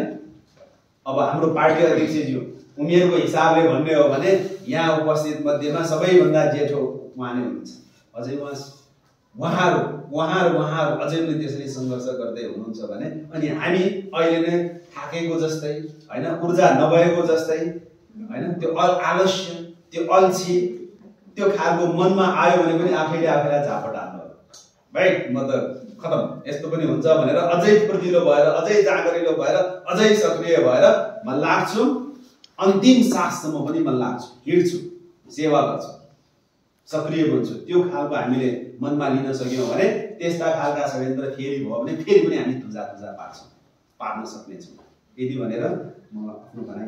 S1: अब हाम्रो पार्टी अध्यक्षज्यू उनीहरूको हिसाबले भन्ने हो भने यहाँ उपस्थित मध्येमा सबैभन्दा जेठो उहाँ नै हुनुहुन्छ। अझै उहाँ उहाँहरू अझै पनि त्यसरी सङ्घर्ष गर्दै हुनुहुन्छ भने अनि हामी अहिले नै थाकेको जस्तै हैन, ऊर्जा नभएको जस्तै हैन, त्यो आलस्य, त्यो अल्छी, त्यो खालको मनमा आयो भने पनि आफैलाई झापट हाल्नु भाइ म त खतम यस्तो पनि हुन्छ भनेर अझै फुर्तिलो भएर, अझै जागरिलो भएर, अझै सक्रिय भएर म लाग्छु, अन्तिम साससम्म पनि म लाग्छु, हिँड्छु, सेवा गर्छु, सक्रिय बन्छु। त्यो खालको हामीले मनमा लिन सक्यौँ भने त्यस्ता खालका षड्यन्त्र फेरि भयो भने फेरि पनि हामी तुजा पार्न सक्नेछौँ। यति भनेर म आफ्नो भनाइ